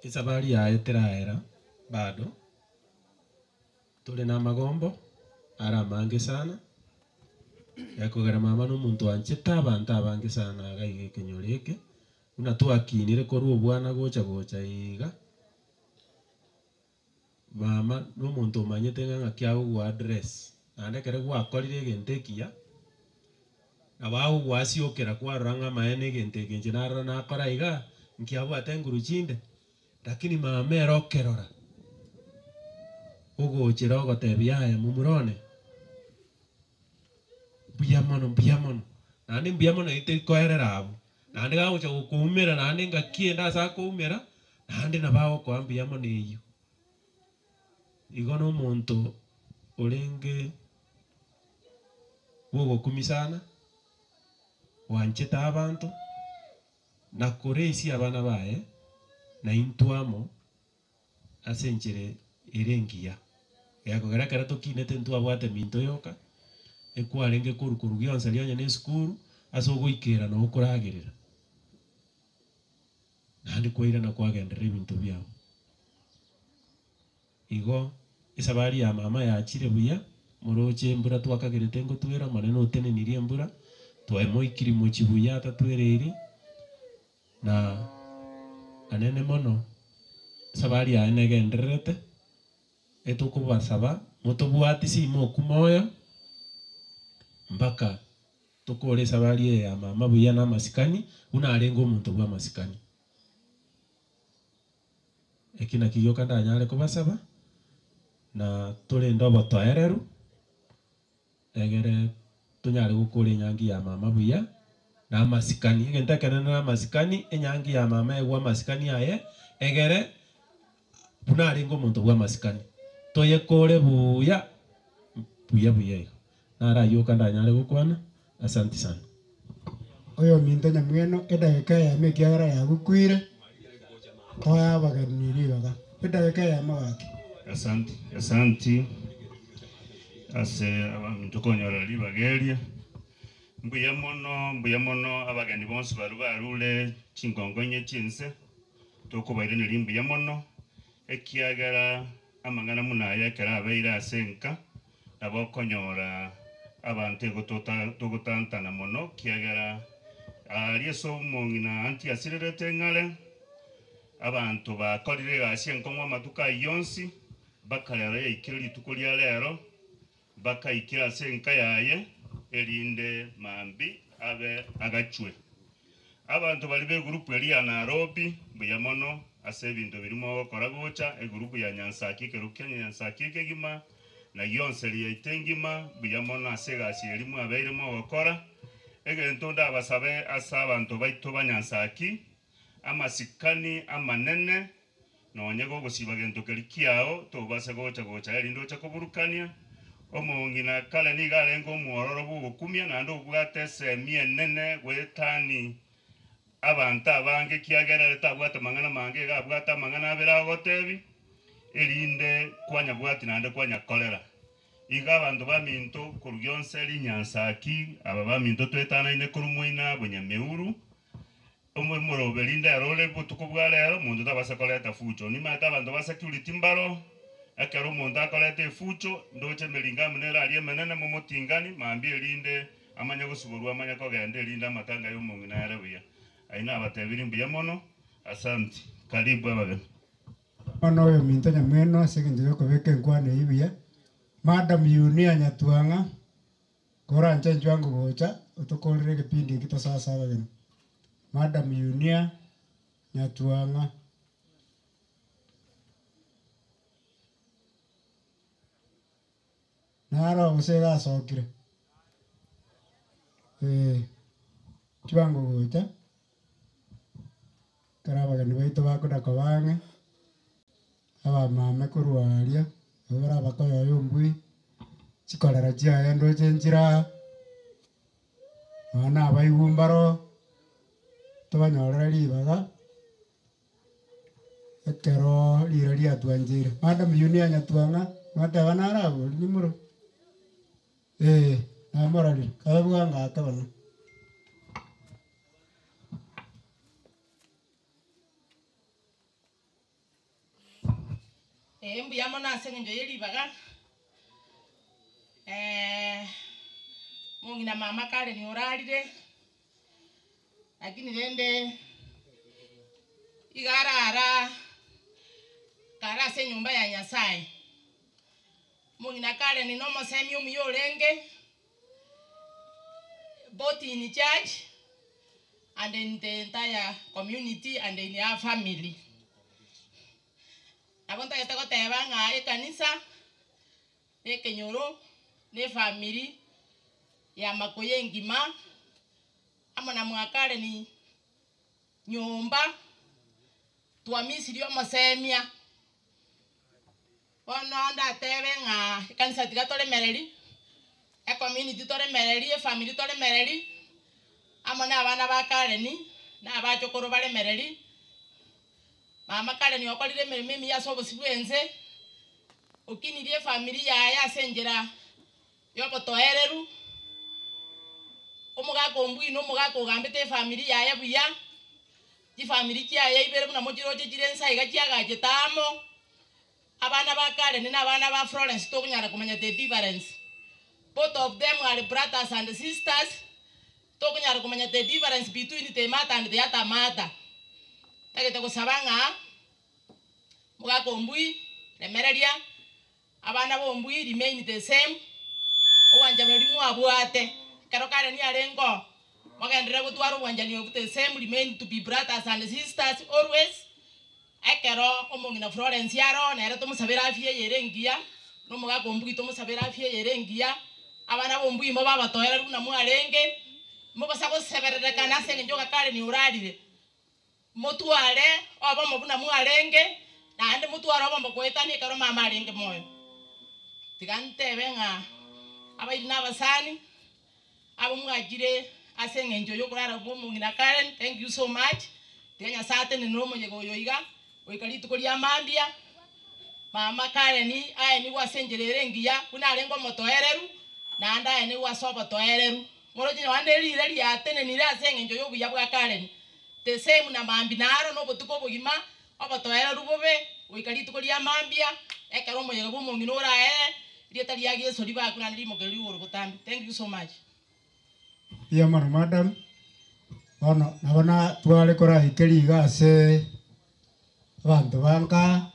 esabari yaye teraera bado, tore namagombo are amange sana, ekogera mama nomonto oanchete abanto abange sana iga iga ekenyoro eke, buna twakinire korwa obwana gocha gocha iga, mama nomonto omanyete ng'a ng'aki agogoaddress, naende ekero gwakorire egento ekiya, nabo agogoasiokera kwarora ng'a amaene egento eke inche narora nakora iga, nkiabwate nguru chinde, lakini mama ere okerora. Ogochera ogotebia yaya momura one, mbuya mono mbuya mono, naende mbuya mono eyio teri koerera abwo, naende gagocha gokoumera naende ngaki ende ase akoumera, naende nabo agokoa mbuya mono eyio. Igo na omonto orenge bwa ogokumia sana, bwanchete abanto, na koreisia abana baye, na intwe amo. Ase enchera ere engiya. Gekogera ekero tokinete ntwabwate minto yoka, ekwarenge korwa korwa gionsi aria onye na esukuru, ase ogoikera na okoragerera. Naende kwairana kwagenderera ebinto biago. Igo, esabari ya mama yachire buya, moroche embura twakagerete ngotwera, Omonene otenenirie embura, twaimoikirie mochie buya atatwereiri, Na anene mono esabari yaye negendererete, etokobasaba motobwatisi imokwa moyo, mpaka tokore esabari eye ya mama buya na amasikani, buna arenge omonto bwa amasikani. Eki nakio gioka ndanyare kobasaba, na torende obotoereru. Egere tonyare gokora enyangi ya mama buya, na amasikani. Egento ekenene na amasikani, enyangi ya mama egwe amasikani aye, egere buna arenge omonto bwa amasikani, toyekore buya, buya buya igo. Naro ayio oka ndanyare gokwana, asanti sana. Oyominto nyamweno edageka eyemo ekiagera yagokuire, toe abageni ribaga. Edageka eyemo gaki. Asanti, asanti ase abaminto konyora ribaga eria. Mbuya mono, mbuya mono abageni bonsi baria barure chingongo inye chi'ense, tokobairaneria mbuya mono, ekiagera amang'ana buna aya ekero abeire ase enka, nabo okonyora abanto igo tota togotantana mono, ekiagera aria ase omong'ina anti asirerete ng'are, Abanto bakorire egasi enkong'u amatuko ayio onsi, mpaka rero yaikire rituko ria rero, bakaikera ase enka yaye, erinde mambia abe agachwe. Abanto baria b'egurupu eria ya Nairobi, mbuya mono ase ebinto biria mogokora gocha, egurupu ya Nyansaki, ekerogo kia Nyansaki ekegima, na gionsi yaito engima, mbuya mono ase egasi eria mwabeire mogokora. Egento ndabasabe ase abanto baito ba Nyansaki, Amasikani amanene, nonye gogosiba gento keria kiao, tobase gocha gocha erinde oche koburukania. Omong'ina kare nigo arenge omwororo bw'ogokumia naende obwate esemi enene goetani abanto abange ekiagera ere tabwate mang'ana mange iga abwate amang'ana abere agotebi, erinde kwanyabwati naende kwanyakorera. Iga abanto baminto korwa gionsi rinyansa ki aba baminto twetanaine korwa moina bonyameuru, Omoroberi ndero ore botuko bwa rero, monto tabasa koreta fucho. Nimaete abanto ba security mbaro, ekero omonto akoreta efucho, ndoche emeringo amo nere aria emenene momotingani, mambia erinde amanye gosiborwa amanye kogenda erinde amatanga ya omong'ina ere buya. Ayio nabatebirie mbuya mono, asanti. Karibu abageni. Bono oyominto nyamweno ase engencho y'okobeka enkwana eyio buya, Madam Yunia Nyatuang'a, Koranche inchwe ango gocha otokorere egepindi eki tosoe ase abageni. Madam Yunia Nyatuang'a. Naro gose iga asokire? Eh, inchwe ango gocha, ekero abageni baito bakoda koba ang'e, Abamame korwa aria, abwo bare abakoyoyo ombui, chikorera chiaye ndoche nchire aa, nonya na abaigwa mbaro, tobanyorere ribaga, ekero riira riatwancheire. Madam Yunia Nyatuang'a, mwateba naro abwo riria nimoro? Eh, namororire, kabe bwango ake bono. Ee, mbuya mono ase engencho ye ribaga. Mong'ina mama Karen orarire, lakini rende iga arara kare ase enyomba ya Nyasaye. Omong'ina Karen na omosemi omuya orenge, both in church and in the entire community and in our family. Nabo ntagete goteba ng'a ekanisa. Na ekenyoro, na efamiri ya Makoyo engima, amo na mwakareni nyomba, twamisirie omosemia. Bono ndatebe ng'a ekanisa tiga toremereri, ecommunity toremereri, efamiri toremereri, amo na abana ba Karen, na abachokoro baremereri. Mama Karen okorire emeremo emiya ase obosio bwa ense, okinirie efamiri yaye ase enchera ya obotoereru, omogaka ombui na omogaka ogambete efamiri yaye buya, chifamiri chiaye ibere buna mochiroche chire nsa iga chiagachete amo. Abana ba Karen na abana ba Florence tokonyara komanya the difference. Both of them are brothers and sisters, tokonyara komanya the difference between the mother and the other mother. Ntagete gosaba ng'a mogaka ombui, remereria, abana ba ombui remain the same, obwanchani boria mwabwate, ekero Karen arenge oo, mogenderere gotwara obwanchani obwo the same, remain to be brothers and sisters always. Ekero omong'ina Florence are oo, nere tomosabere afya eye ere engiya, na omogaka ombugi tomosabere afya eye ere engiya, abana b'ombugi mobe abatoereru buna mwarenge, mobasa gosebererekana ase eng'encho ng'a Karen orarire, motware obomo buna mwarenge, naende motware obomo goetania ekero mama arenge moyo. Tiga ntebe ng'a abairi na abasani, Abwo mwachire ase engencho y'okorara kw'omong'ina Karen, thank you so much. Tiga Nyasae atenenere omoyega oyo iga, goika rituko ria mambia. Mama Karen aenigwe ase enchera ere engiya, buna arenge omotoereru, naende aenigwe ase obotoereru. Moroche nonya ne riire riatenenire ase engencho y'obuya bwa Karen. The same na mambia naro na obotuko obogima, obotoereru bobe, goika rituko ria mambia, ekero omoyega bw'omong'ina oraere, Rieta ria Yeso ribakwe naende rimokere rigoro botambe. Thank you so much. Mbuya mono madam, bono nabo natware koraike riga ase abanto ba nka,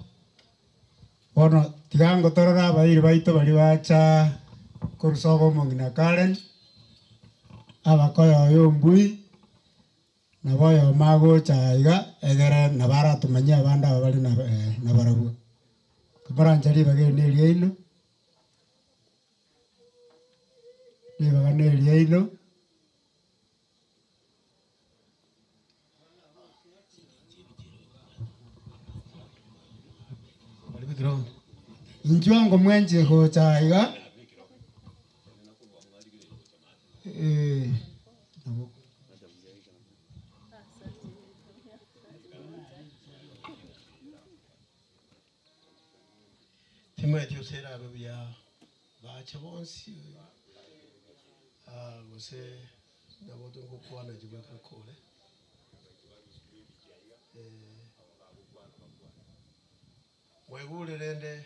bono tiga ngotorore abairi baito baria bacha korwa sobo omong'ina Karen, abakoyoyo ombui, Nabo oyomo agocha aiga, egere nabo aratomanyie abande aba bare nabarabwo. Komoranche ribaga eri neriaino, ribaga neriaino. Inchuo ngomwenche gocha aiga. Timanyeti gose erabe buya bache bonsi gose nabo togokwana inche bweka nkore. Mwaigure rende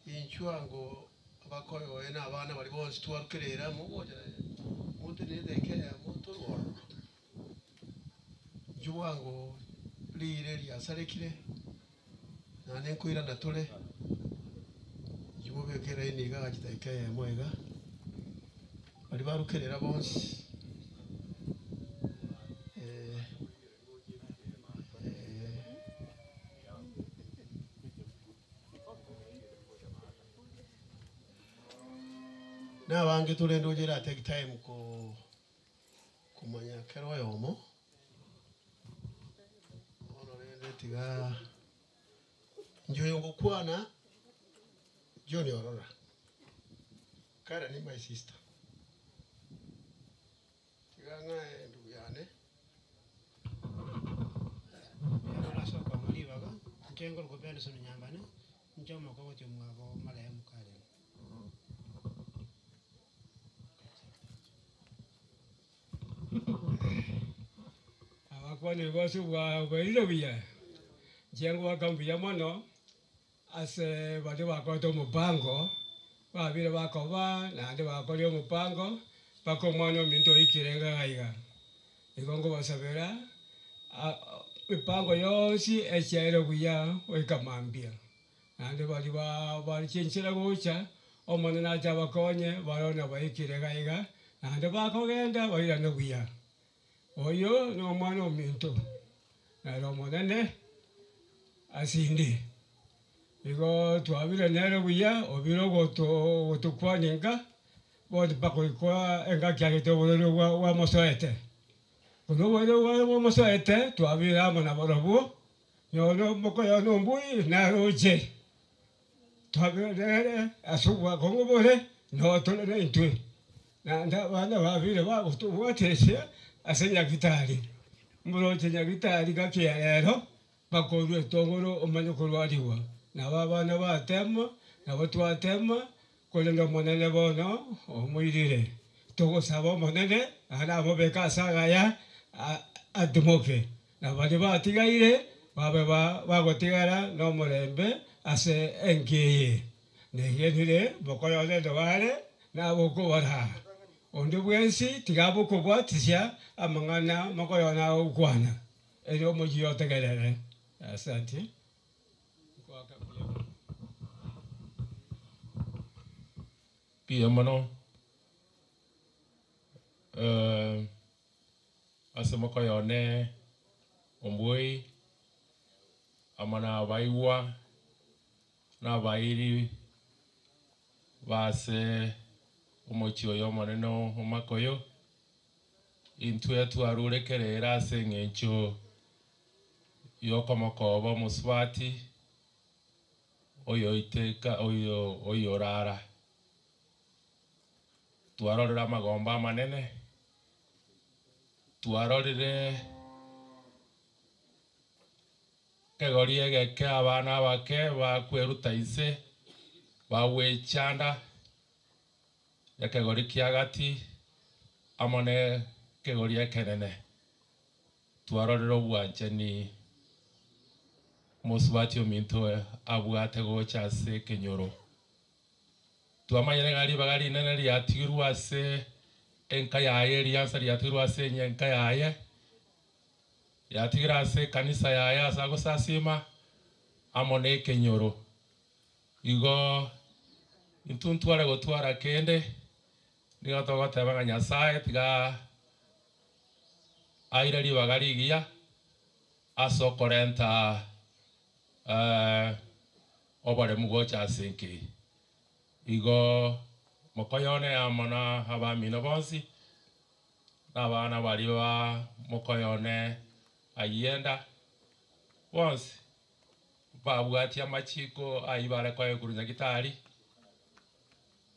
Inchuo ango abakoyoe na abana baria bonsi twarukerere amo gocha motenenete eke amo torwe ororo. Inchuo bwango riire riasarekire, naende nkoirana tore, inchuo mobeke eraini iga agache dakika eyemo iga, baria barukerera bonsi. Nabange torende oche era take time ko komanya kera oyomo, bono rende tiga inche oyo ngokwana John Orora, Karen my sister, tiga ng'ae endugu yane. Ekero ase okong'a ribaga, inche nkorokwa Benson Nyambane, inche omokogoti omwabo marehemu Karen. Abakwanire bonsi bwabeire buya, inche ngoaka mbuya mono ase baria bakorete omopango, babire bakoba naende bakoria omopango mpaka omwana ominto oikire iga iga. Igo nkobasabera emipango yonsi echiaire buya goika mambia. Naende baria bare chinchera gocha, Omonene ache abakonye, barore nabaikire iga iga, naende bakogenda bairane buya. Oyo nomwana ominto, nere Omonene asinde. Igo twabire nere buya, obire ogoto ogotokwania nka, bono mpaka goikwa engaki agete oborwaire bwa bwamosoete. Korwa oborwaire bwaye bwamosoete, twabire amo nabarobwo, nonya omokoyo one ombui naroche, twabire nere ase obwakong'u bore, noo tore naintwe. Naende abana babire bagotobwatesia ase Nyagitari, moroche Nyagitari gaki ya rero, Bakorua etongoro omanye korwarigwa. Nabo abana bateema, nabo twateema, korende Omonene bono omoirire. Togosaba Omonene naende amobeke ase agaya atimoke, na baria batigaire babe bagotigara nomorembe ase enka eye. Negenire mokoyonende bare nabokobaraa. Onde bwensi tiga abe okobwatisia amang'ana mokoyona agokwana. Erio omoyio otegerere. Asante. Nkoaka mbuya mono. Mbuya mono ase mokoyo one ombui amo na abaigwa na abairi base omochie oyo omonene o Makoyo. Intwe twarure kerera ase engencho y'okomokoba omosubati oyoiteka oyo oyorara. Twarorire amagombo amanene, twarorire ekegori egeke abana abake bakweruta inse, bagwechanda. Ekegori kia gati amo nekegori ekenene, twarorire obwanchani mosubati ominto abwate gocha ase ekenyoro. Twamanyire ng'a ribaga rinene riatigirwe ase enka yaye, eriansa riatigirwe ase enka yaye, riatigire ase ekanisa yaye ase agosasima amo nekenyoro. Igo intwe ntware gotwara kende, nigo togoteba ng'a Nyasae tiga aire ribaga rigiya ase okorenta oboremu gocha ase enka eye. Igo mokoyone amo na abamino bonsi, na abana baria ba mokoyone ayienda bonsi. Babwatie amachiko ayio bare koegwa korwa nyagitari,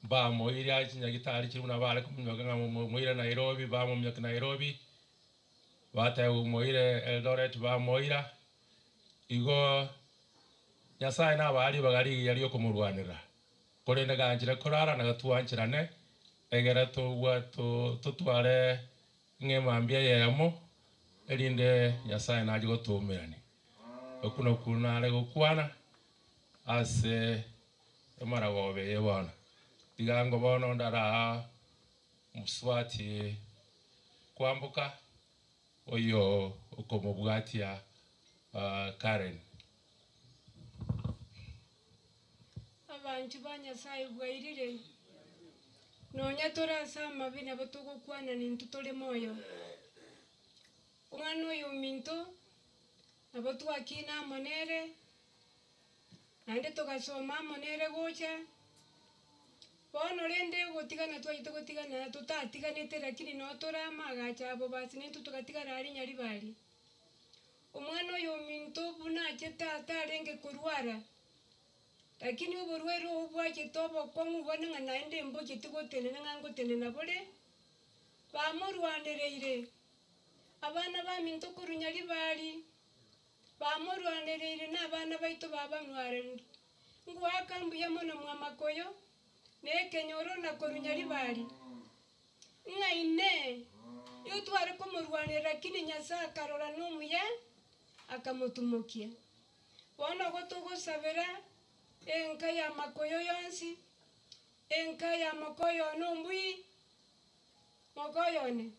bamoirie ase chinyagitari chiria buna bare kominyoka ng'a moire Nairobi, bamominyokia Nairobi, bateba moire Eldoret bamoira. Igo Nyasaye nabae ribaga rigiya riokomorwanera, korende ganchire korara na twancherane, egere tobwa totware ng'a emambia eyemo, erinde Nyasaye nache gotoumerania. Okwo nokwo nare gokwana ase emaragoba eye bono. Tiga ango bono ndaraa mosubati kwamboka oyo okomobwatia Karen. Abanchwa ba Nyasae bwairire, nonya tore ase amabe nabo togokwana nintwe tore moyo. Omwana oyo ominto nabo twakina amo nere, naende togasoma amo nere gocha, bono rende ogotigana twachete gotigana totatiganete lakini noo tore amo agacha abo basi naintwe togatigara aria Nyaribari. Omwana oyo ominto buna achete atarenge korwara, lakini oborwaire obo bwachete obokong'u bone ng'a naende mbocheti gotenena ng'a ngotenena bore, bamorwanereire. Abana baminto korwa Nyaribari bamorwanereire na abana baito babamwareire. Ngoaka mbuya mono mw'amakoyo, na ekenyoro na korwa Nyaribari, ng'a inee, igo tware komorwanera lakini Nyasae akarora nomuya, akamotumokia. Bono igo togosabera enka y'amakoyo yonsi, enka ya mokoyo one ombui, Mokoyo one,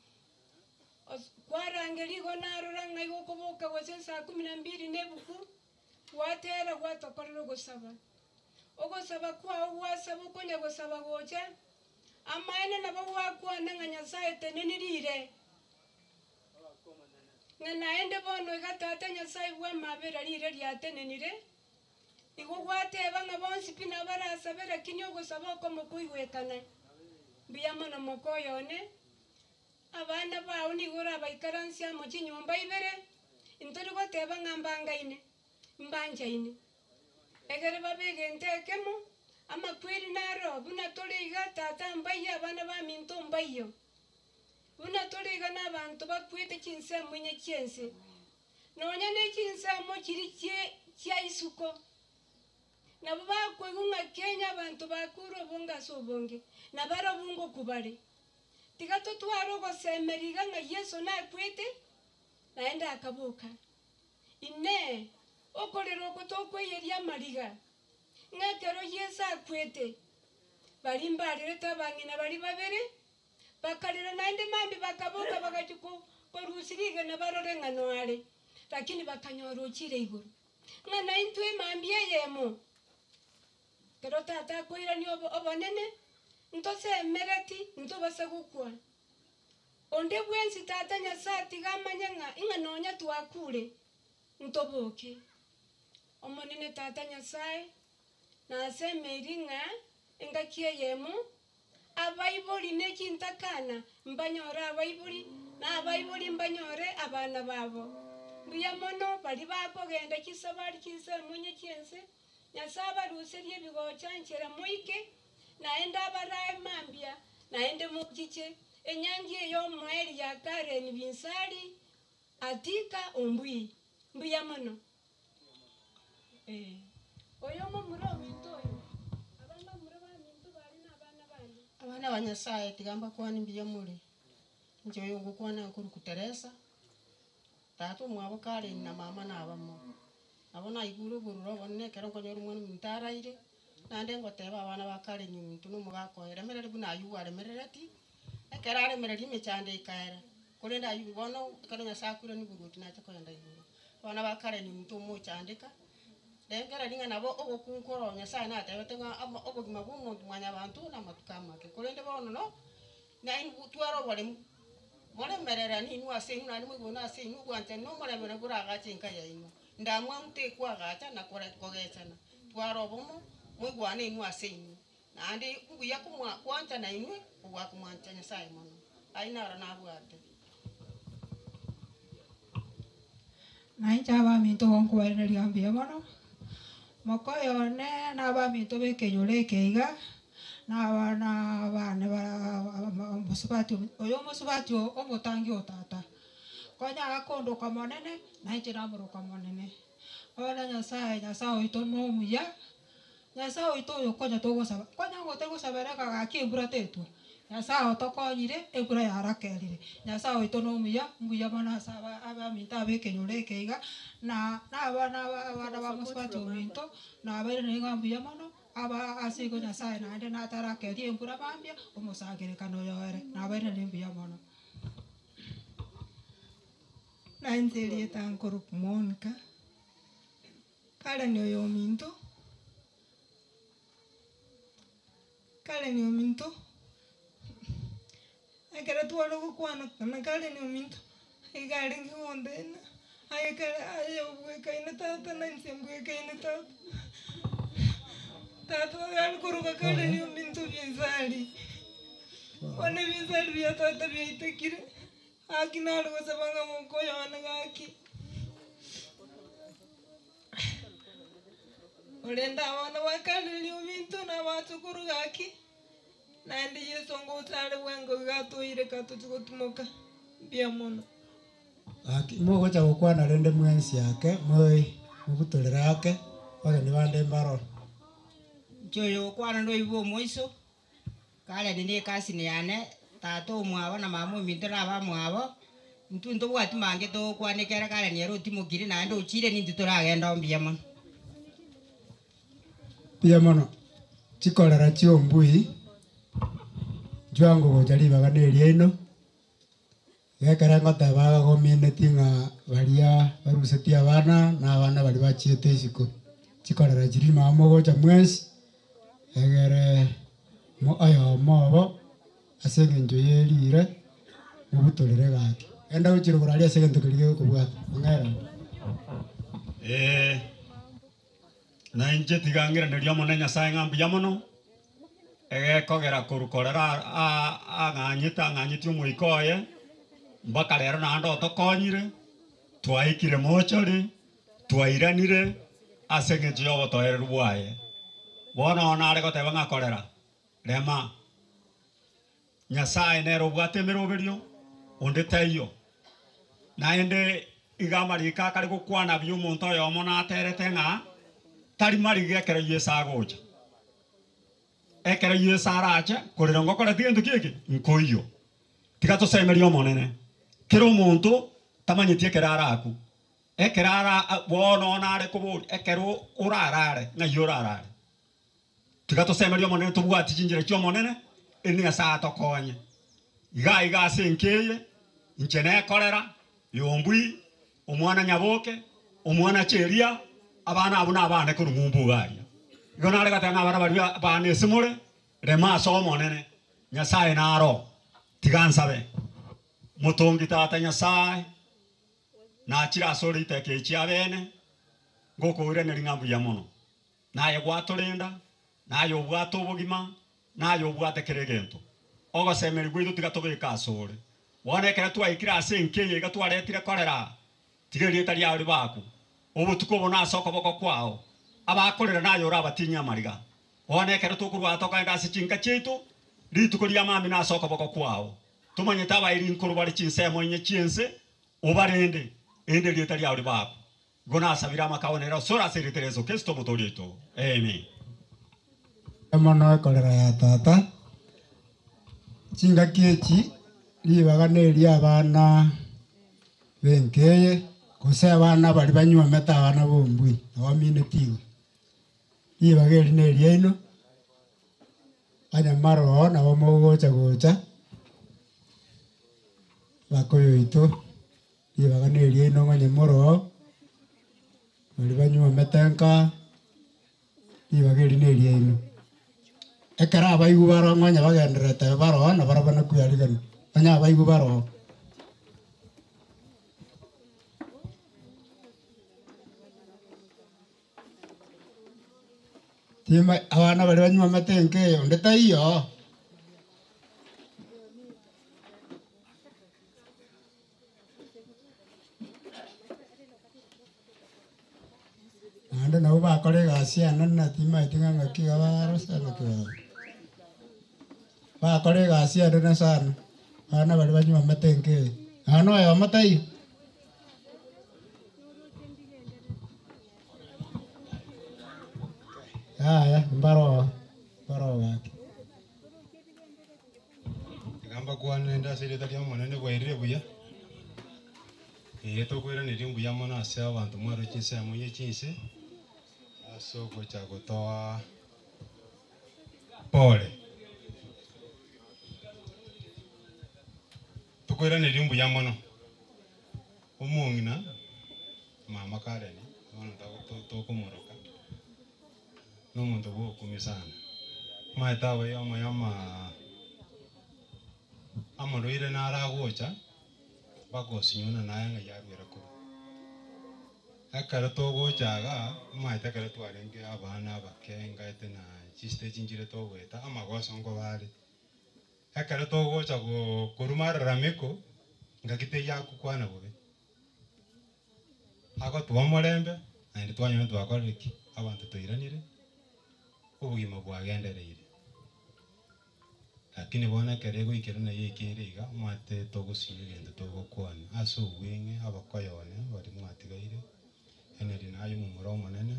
kwarangeria igo narora ng'a igo okoboka gose saa kumi na mbili na ebuku, gwatera gwatokorera ogosaba. Ogosaba kwao gwasaba okonya gosaba gocha, amaene nabo gwakwana ng'a Nyasae tenenirire, ng'a naende bono iga Tata Nyasae bw'amabera rire riatenenire. Igo gwateba ng'a bonsi pi nabarasabe lakini ogosaba okomo koigwekane. Mbuya mono moka oyo one, abana bao nigo orabaikaransie amo chinyomba ibere, ntori goteba ng'a mbangaine, mbanchaine. Egere babe egento ekemo, amakweri naro, buna tore iga, tata mbaiyo abana baminto mbaiyo. Buna tore iga nabanto bakwete chinsemo inye chi'ense, nonya ne chinsemo chiria chie chia isiko. Nabo bakoigwa ng'a Kenya abanto bakure obonge ase obonge, na barabwo ngokwa bare. Tiga totware ogosemeria iga ng'a Yeso nakwete, naende akaboka. Inee! Okorera oko tokoiyeria amariga, ng'a ekero Yeso akwete, baria mbarerete abang'ina baria babere, bakarera naende mambia bakaboka bagachia korusia rigena barore ng'a noare, lakini bakanyora ochire igoro. Ng'a naintwe mambia eyemo, ekero Tata akoirania obonene, ntosemereti, ntobasa gokwa. Onde bwensi Tata Nyasae tiga amanye ng'a ing'a nonya twakure, ntoboke. Omonene Tata Nyasae, nasemeiri ng'a engaki eyemo abaibori ne chintakana mbanyore abaibori, na abaibori mbanyore abana babo. Mbuya mono baria bakogenda chisabari chinsemo onye chi'ense, Nyasae abaruserie ebigocha nchera moike, naende abarae mambia, naende mochiche enyangi eye y'omoerio ya Karen Binsari Atika Ombui. Mbuya mono. Eh. Oyo omomura ominto oyo, abana bamura baminto bare nabana bane. Abana ba Nyasaye, tiga mbakwane mbuya more. Inche oyo ngokwana nkoruku Teresa, tata omwabo Karen na mama nabamo. Nabo naigure obororo obonene ekero nkonyora omwana ominto araire, naende ngoteba abana ba Karen ominto na omogaka oye, remereri buna Ayubu aremerereti, ekero aremereria emechando ekaera, korende Ayubu bono ekero Nyasaye akoirania oboruoti nache kogenda igoro. Abana ba Karen ominto omochandeka, rengereri ng'a nabo ogokunkora oo Nyasaye natebete ng'a amo obogima bwa omonto mwanyabanto na amatuko amake, korende bono no, nainwe tware oboremu, moremererani inwe ase inwe naende moigwane ase inwe, obwanchani na omorembe nabwo boragache enka yaino. Ndamwamu tekwagacha na kore kogechana, tware obomo, moigwane inwe ase inwe, naende mbuya komwa kwanchana inwe kobua komwancha Nyasaye mono. Ayio naro nabwate. Nainche abaminto gonkobairaneria mbuya mono, mokoyo one na abaminto b'ekenyoro eke iga, na abana bane bara omosubati oyo omosubati omotangi o tata, konya akondoka monene, nainche namoroka monene. Bono Nyasaye, Nyasaye oito na omuya, Nyasae oito oyo konya togosaba, konya ngotari gosabera gaki embura tetwa, Nyasae otokonyire, embura yarakerire. Nyasae oito nomuya, mbuya mono ase aba abaminto abekenyoro eke iga, na na abana aba abana ba mosubati ominto, nabairaneire ng'a mbuya mono, aba ase igo Nyasae naende natarakeria embura mambia, omosangererekano oyo ere, nabairaneire mbuya mono. Nainche erieta nkorokwa Monica. Karen oyominto, Karen ominto, ekero tware gokwana na Karen ominto, iga arenge gontebia aye kare aye obwekaine tata na inche mbwekaine tata, tata iga are koroka Karen ominto binsari, bono ebinsari bia tata biaitekire, gaki nare gosaba ng'a mokoyo one gaki. Korende abana bakarereria ebinto na abachukuru gaki, naende Yeso ngocha are bwango iga atoire katochia gotimoka. Mbuya mono. Gaki mogocha gokwana rende mwensi ake, moi mobutorere ake, abageni bande mbarore. Inche oyo ogokwana ndoigwe omoiso, Karen ne ecousin yane, tata omwabo na mama ominto na abamwabo, intwe ntobwati mange togokwana ekere Karen ere otimokire naende ochire nintwe toragende oo mbuya mono. Mbuya mono, chikorera chiombui, nchwango gocha ribaga na eriaino, iga ekere ngoteba iga gomineti ng'a baria barusetie abana na abana baria bachiete isiko, chikorera chiria mama mogocha mwensi, egere mo oyomo obo ase eng'encho ya erire, mobutorere gaki. Genda gochia rogoro aria ase egento keria gegokobwata, ong'era. Eh. Na inche tiga ng'iranerie Omonene Nyasae ng'a mbuya mono, egekogera korwa korera ang'anyete ang'anyetie omoika oye, mpaka rero naende otokonyire, twaikire mochori, twairanire ase eng'encho ya obotoereru bwaye. Bono nare goteba ng'a korera, rema. Nyasae nere obwate emeroberio, onde taiyo. Naende iga amariko akare gokwana buya omonto oyomo naterete ng'a tari mariga ekero Yeso agocha. Ekero Yeso arache, korera ngokoreti gento ki eke? Nkoiyo. Tiga tosemerie Omonene. Kera omonto tamanyeti ekero arakwe. Ekero ara bono nare koboria, ekero orarare, ng'ai orarare? Tiga tosemerie Omonene tobwatie chinchera chi'Omonene, erinde Nyasae atokonye. Iga iga ase enka eye, inche nekorera, Yombui, omwana Nyaboke, omwana Cheria, abana abwo nabane korwa ng'umbu iga aria. Igo nare goteba ng'a abana baria bane ase more, rema ase Omonene, Nyasae naro. Tiga nsabe. Motongi Tata Nyasae, nachire asore riteka echi abene, ngokoiraneria ng'a mbuya mono. Naye gwatorenda, naye obwate obogima, naye obwate kera egento. Ogosemeria gwaito tiga tobeke asore. Bono ekero twaikire ase enka eye iga twaretire korera, tiga erieta riao ribakwe. Obotuko obo nase okoboko kwao, abakorera naye orabatinye amariga. Bono ekero tokorwara tokogenda ase chinka chiaito, rituko ria mambia nase okoboko kwao. Tomanyete abairi nkoro bare chinsemo inye chi'ense, obarende, erinde erieta riao ribakwe. Igo nasabire amakao nere osore ase erieta ria Yeso Kristo Omotoori oito. Amen. Mono ekorera ya tata, chingaki echi ribaga neria abana b'enka eye, gose abana baria banywomete abana b'ombui, nabo amineti igo. Ribaga eri neriaino, onye maroo nabo mogocha gocha, bakoyo oito. Ribaga neriaino ng'onye moroo, baria banywomete nka, ribaga eri neriaino. Ekero abaigwa baroo ng'onye bagendererete baroo nabarabwo nakwariganwa, onye abaigwa baroo. Tima abana baria banywomete enka eye onde taiyo. Naende nabo bakora egasi enene timaeti ng'a ng'aki iga barose ng'aki bare. Bakora egasi enene sana, abana baria banywomete enka eye, nonya na oyomo taiyo. Yaya mbaroo, mbaroo gaki. Tiga mbakwane naende ase erieta ri'Omonene bwairire buya. Ee, tokoiraneria mbuya mono ase abanto mwaroche ensemo ye chinse, ase ogocha gotoa pole. Tokoiraneria mbuya mono, omong'ina mama Karen, bono tokomoroka. Nomonto bw'ogokumia sana. Omanyete abayi omoyo amaa amorwaire naro agocha, mpaka osinywe naye ng'ai arwere korwa. Ekero togocha igaa, omanyete ekero twarenge abana abake ngaete na chistage nchire togoeta, amagoso nkoba are. Ekero togocha go korwa mararamiko, ngaki teiyo agokwana bobe. Agotoa omorembe, naende twanyora twakorire ki? Abanto twairanire, obogima bwagendereire. Lakini bono ekero egoikera naye ekeire iga, omanyete togosinywa egento togokwana ase obweng'e abakoyone baria mwatigaire, Henry naye omomura omonene,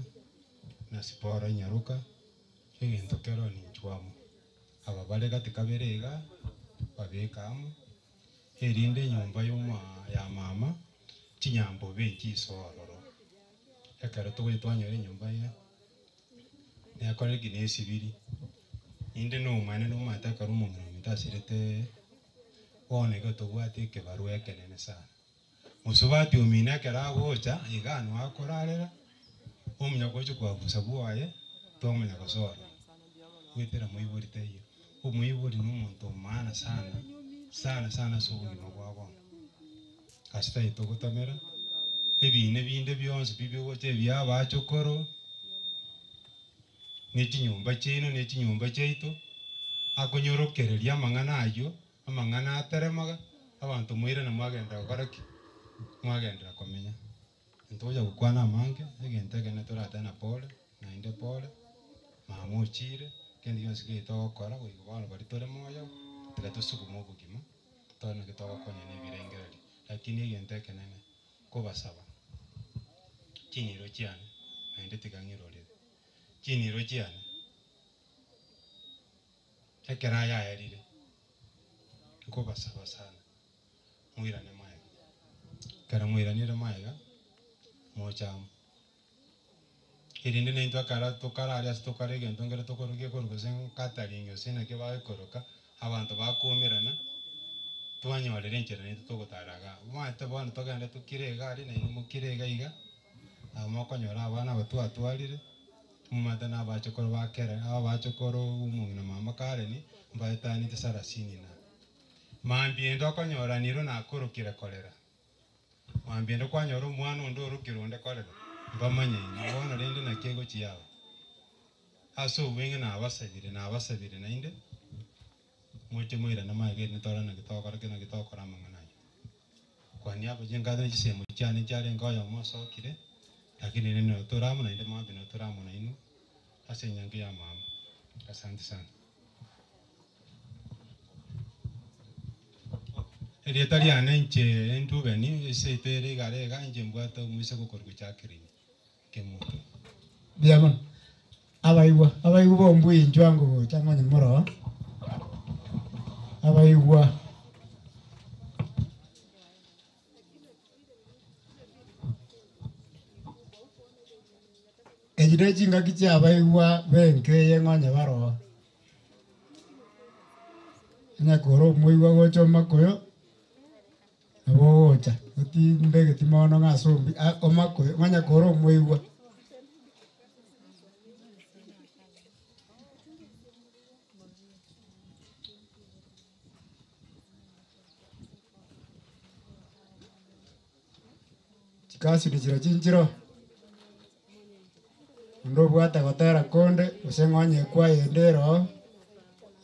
na Sipora inyaroka, egento kero ninchwe amo. Aba bare gati kabere iga, babeke amo, erinde enyomba y'omo ya mama. Chinyambobe nchisoe ororo. Ekero togocha twanyora enyomba eye, nekorire ki? Nesibiri. Inde nomaene nomanyete ekero omong'ina ominto asirete bono iga tobwate ekebarua ekenene sana. Mosubati omino ekero agocha iga anwe akorarera, omunya gocha kwabusa bwoye, twamanya gosoa ororo. Goetera moibori taiyo. Omoibori na omonto o maana sana, sana sana ase obogima bwa bono. Ase tari togotamera, ebina binde bionsi pi bigocha ebia abachokoro, Na echinyomba chiaino na echinyomba chiaito, akonyorokereria amang'ana ayio, amang'ana ateremaga, abanto moirane mwagenderera gokora ki? Mwagenderera komenya. Ntogocha gokwana amange, egento ekenene toratebe pole, naende pole, mama ochire, kende gionsi keri togokora goika bono baria tore moyo, tiga tosugume obogima, tore naki togokonya na ebirengererio. Lakini egento ekenene, nkobasaba, chiniro chiane, naende tiga ng'irorere, chiniro chiane, ekero ayaerire, nkobasaba sana, moirane maega. Ekero mwairanire maega, moche amo. Erinde naintwe ekero tokarare ase tokare egento nkere tokorokia ekorwa gose nkataringi gose naki bagekoroka, abanto bakoumerana, twanyorera enchera naintwe togotara igaa. Omanyete bono togende tokire iga aria nainwe mokire iga iga, nabo mokonyora abana aba twatwarire, momanyete na abachokoro ba kera, abachokoro omong'ina mama Karen, mbaetanete sarasini na. Mambia ende okonyora niro nakorokire korera. Mambia ende kwanyora omwana onde orokire onde korera, mbamanyaini. Bono rende naki egochia yaba? Ase obweng'e nabasabire, nabasabire naende, moche moirane magega erinde torore naki togokora ki naki togokora amang'ana ayio. Kwania aba chinkate na chisemo chiane chiarenge oyomo osokire, lakini rende nero tore amo naende mambia nero tore amo nainwe, ase enyangi ya mama. Asante sana. Erieta riane inche Rubeni, ase seito ere igare iga, inche mbwate omoiseke okorokwa Jacqueline Kemunto. Mbuya mono. Abaigwa, abaigwa ba ombui inchuo ango gocha ng'onye moroo. Abaigwa. Echi ne chingaki chia abaigwa b'enka eye ng'onye baroo. Onye kore omoigwa gocha omakoyo, nabo ogocha, otimbegeti mono ng'a ase ombi a omakoyo, onye kore omoigwa. Chikasini chiria chinchiro, onde obwate gotera konde, gose ng'onye ekwaya ende ere oo,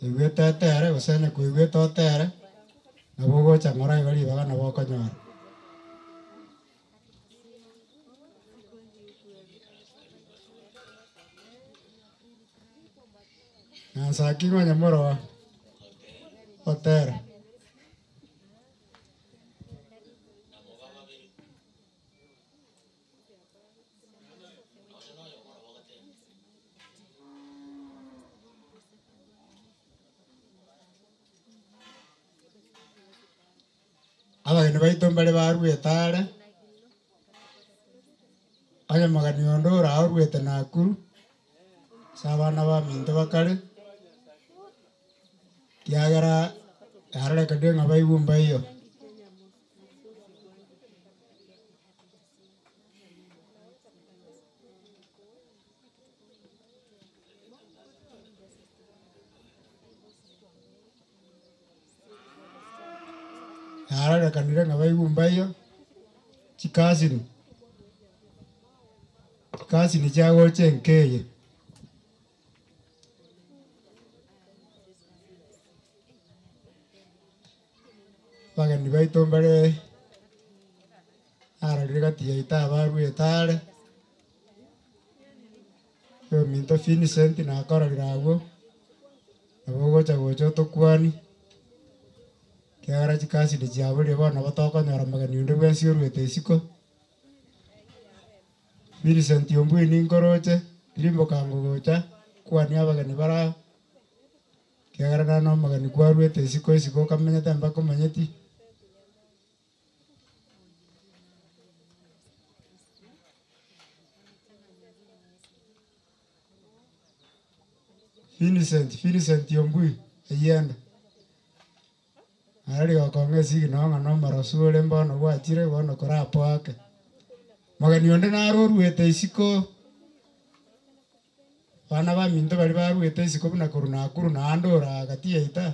oigwete etere gose onye koigwete otere, nabo ogocha ng'ora igo ribaga nabo okonyora. Nyansaki ng'onye moroo, otere. Abageni baito mbare baruete are, onye mogeni onde ore aa oruete Nakuru, ase abana baminto bakare, ekiagera yarorekanire ng'a baigwe mbaiyo. Yarorekanire ng'a baigwe mbaiyo, chikasini, chikasini chiagocha enka eye. Abageni baito mbare narorire gati yaito abaruete are, oyominto Vincent nakororire abwo, nabo ogocha gocha otokwanie, ekiagera chikasini chiaborire bono nabo tokonyora mogeni onde bwensi oruete isiko. Millicent Ombui ninkoroche, tirimboka ngogocha kwania abageni bare aa, ekiagera nane omogeni kwaruete isiko isiko okamenyete mpaka omanyeti. Vincent, Vincent Ombui, eyio endo. Naro rigokong'a esigi noo ng'a nomorosu ore mbono gwachire bono korapoake. Mogeni onde naro oruete isiko, abana baminto baria baruete isiko buna korwa Nakuru naende ore aa gati yaito aa.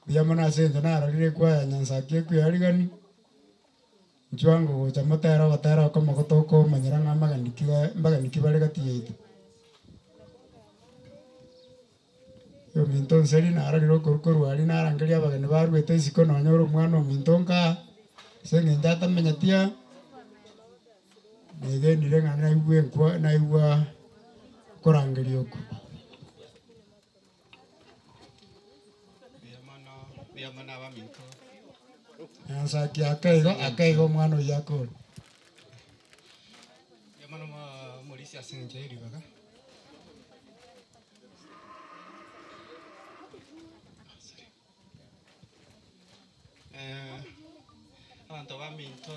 Mbuya mono ase eng'encho narorire ekwaya ya Nyansakia ekwearigania. Nchwango gocha motere ogotera okomo gotokomanyera ng'a amagani ki mbagani ki bare gati yaito. Ominto nseri narorire okorwa korwa aria narangeria abageni barwete isiko nonya ore omwana ominto nkaa, ase eng'encho atamenyeti aa, negenire ng'a naigwe enkwa naigwa korangeria okwo. Mbuya mono, mbuya mono abaminto. Nyansaki ake igo, ake igo omwana oyio akore. Mbuya mono mo- omorisia ase eng'encho ya ribaga. Eh, abanto baminto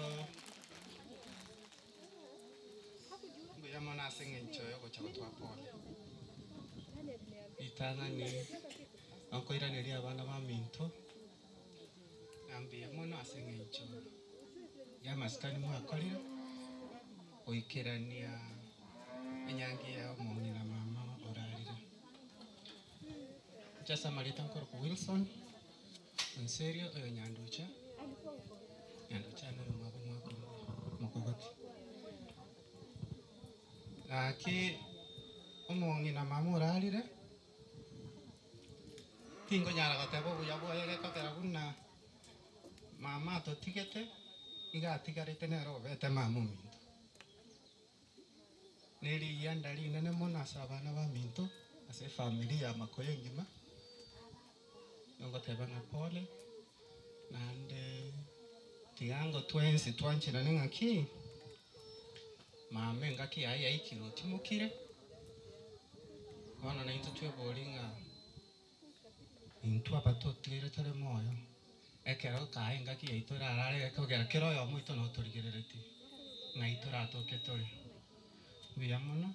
mbuya mono ase eng'encho ya ogocha gotwaa pole. Ritang'ani nkoiraneria abana baminto na mbuya mono ase eng'encho ya amasikani mwakorire goikerania enyangi ya omong'ina mama orarire. Inche ase amarieta nkorokwa Wilson, Onserio oyo Nyanducha, Nyanducha noyo omwabo mwako mokogoti. Gaki omong'ina mama orarire, tingonyara goteba obuya bwaye gekogera buna mama atotigete, iga atigarete nere obete mama ominto. Na erigianda rinene mono ase abana baminto, ase efamiri ya Makoyo engima, nogoteba ng'a pole, naende tiga ngo twensi twancherane ng'aki, mama engaki yaye yaikire otimokire, bono naintwe twebori ng'a intwe aba totigaire tore moyo, ekero kae engaki yaito erarare ekogera kera oyomo oito noo torigereretie, ng'ai toratoke tore. Mbuya mono,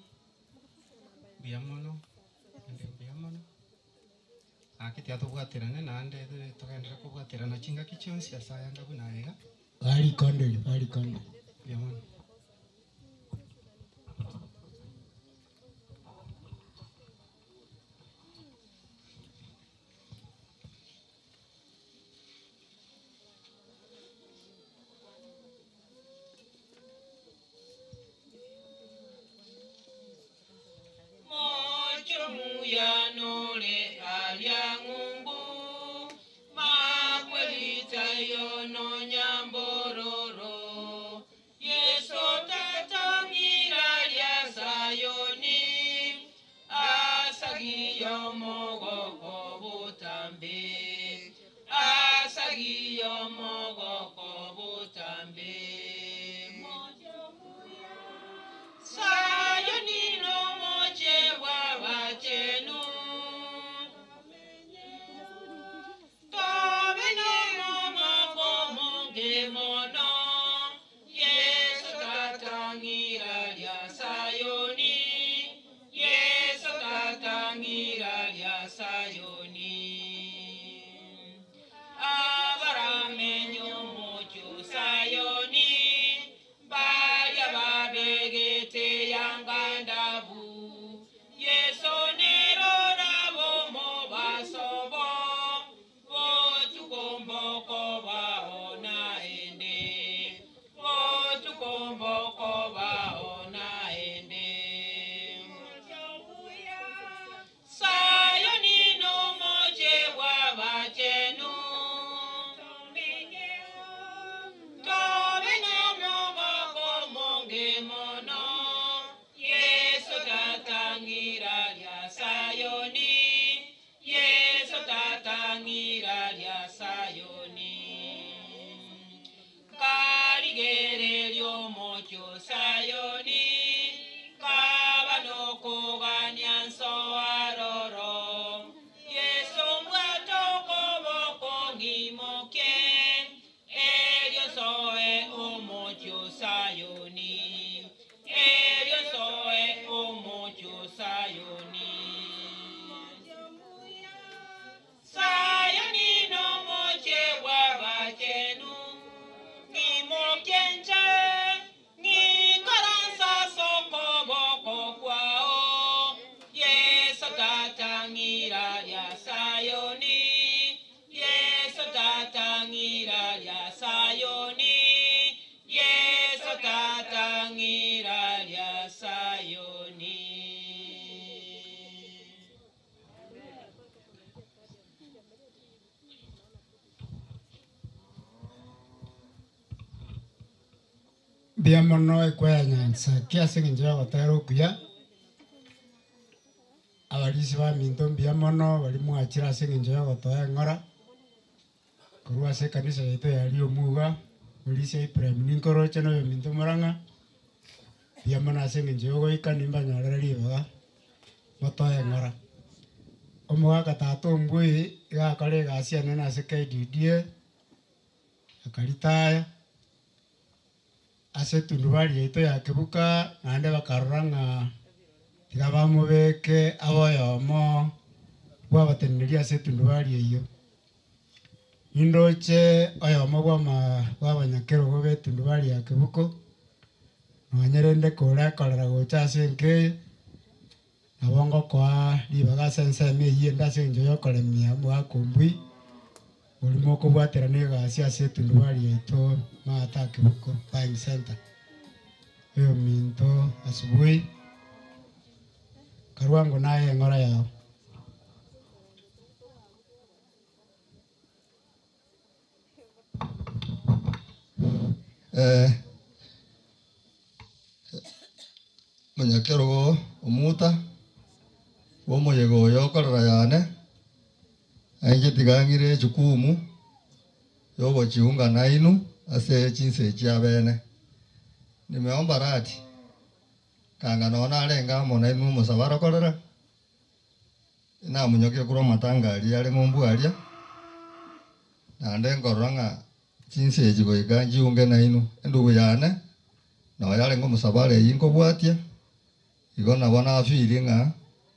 mbuya mono, naende mbuya mono, gaki tiga tobwaterane naende togenderere kobwaterana chingaki chionsi ase ayanga buna aya iga. Barikonderi, barikonderi. Mbuya mono. Mocho muya nore aria ng'umbu, makwelitayo nonyambororo. Yeso tatang'ira ria Sayoni, asagiyo mogoko botambe, asagiyo mogoko botambe. Sayoni nomoche bw'abachenu, tobe nomomoko monge mono, Yesu tatang'ira ria Sayoni, Yesu tatang'ira ria Sayoni. Abaramenye omocho Sayoni, baria babegete yangandabu, Yesu nero nabo mobasobo, botukomboko baona ende, botukomboko baona ende. Sayoni nomoche bw'abachenu, tobe nomogoko monge mono, Yesu tatang'ira ria Sayoni, Yesu tatang'ira ria Sayoni. Karigereria omocho Sayoni, kaba nokogania nsoaroro, Yesu mbwatokoboko ng'imoke, erio nsoe omocho Sayoni, erio nsoe omocho Sayoni. Sayoni nomoche bw'abachenu, ng'imoke nche, ng'imoke Mbuya mono ekwaya Nyansa ki ase eng'encho ya ogotera okuya, abarisia baminto mbuya mono baria mwachire ase eng'encho ya ogotoa eng'ora, korwa ase ekanisa yaito ya Riomuga, morisia Ibrahim ninkoroche na oyominto Murang'a, mbuya mono ase eng'encho ya ogoika nimbanyorere ribaga motoe eng'ora. Omogaka tata ombui iga akore egasi enene ase KDDA, akaritaya. Ase etundubari yaito ya kebuka, naende bakarora ng'a tiga bamobeke abe oyomo bw'abateneneri ase etundubari eyio. Nindoche oyomo bw'ama bw'abanyakerogo b'etundubari ya kebuko, nonye rende kore ekorera gocha ase enka eye, nabo ngokoa ribaga ase ensemo eyio ende ase eng'encho y'okoremia omogaka ombui. Oria mokobwaterana egasi ase etundubari yaito maate akebuko buying center oyominto asubuhi karwango naye eng'ora yao. Eh, Omonyakerogo omuta bw'omoyega oyo okorora yane, nainche tiga ng'ire echukumu y'ogochiunga nainwe ase chinse echi abene. Nimeomba radi, kanga nonya narenge amo nainwe omosabara okorera, Namonyokia korwa amatanga aria are ng'umbu aria, naende nkorora ng'a chinsa echi goika nchiunge nainwe. Endugu yane noyo arenge omosabara eyio nkobwatia, igo nabo nafeeli ng'a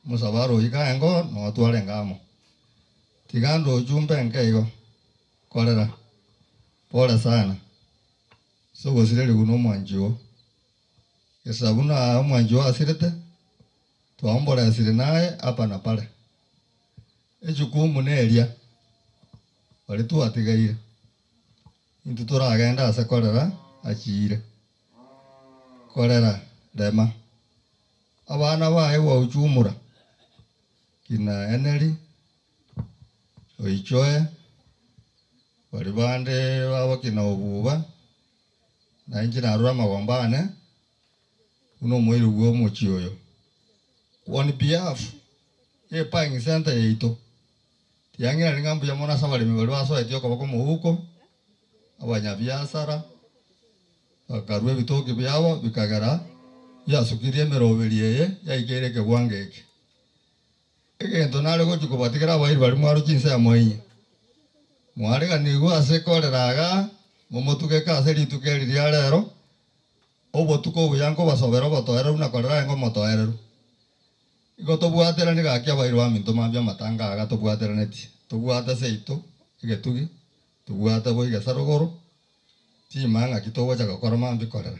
omosabara oyio kaye ngoo noo twarenge amo. Tiga ndochumbe nke igo, korera, pole sana, ase ogosirerigwa na omwanchi oo. Gesa buna omwanchi oo asirete, Twaomboresire naye hapa na pale. Echukumu neria, baria twatigaire, intwe toragende ase korera achiire. Korera rema. Abana baye gwauchumura, kina Eneri, Oichoe, baria bande babo kina Obuba, na inche narure amagombo ane, buna omoiri bw'omochie oyo. On behalf ye buying centre yaito, tiang'irani ng'a mbuya mono ase abaremi baria basoetie okoboko omouko, abanyabiasara, bakarua ebitoki biabo bikagera biasukirie emeroberi eye yaikeire ekegwango eke. Egento nare gochia kobatigera abairi baria mwarwa chinsemo inye, mwareganigwe ase korera igaa, momotugeke ase rituko eri ria rero, Obotuko obuya nkobasobera obotoereru na korera aye omotoereru. Igo tobwateranie gaki abairi baminto mambia amatanga aga tobwateranetie, tobwate seito egetugi, tobwate boiga sarogoro, timanya ng'aki togocha gokora mambia korera.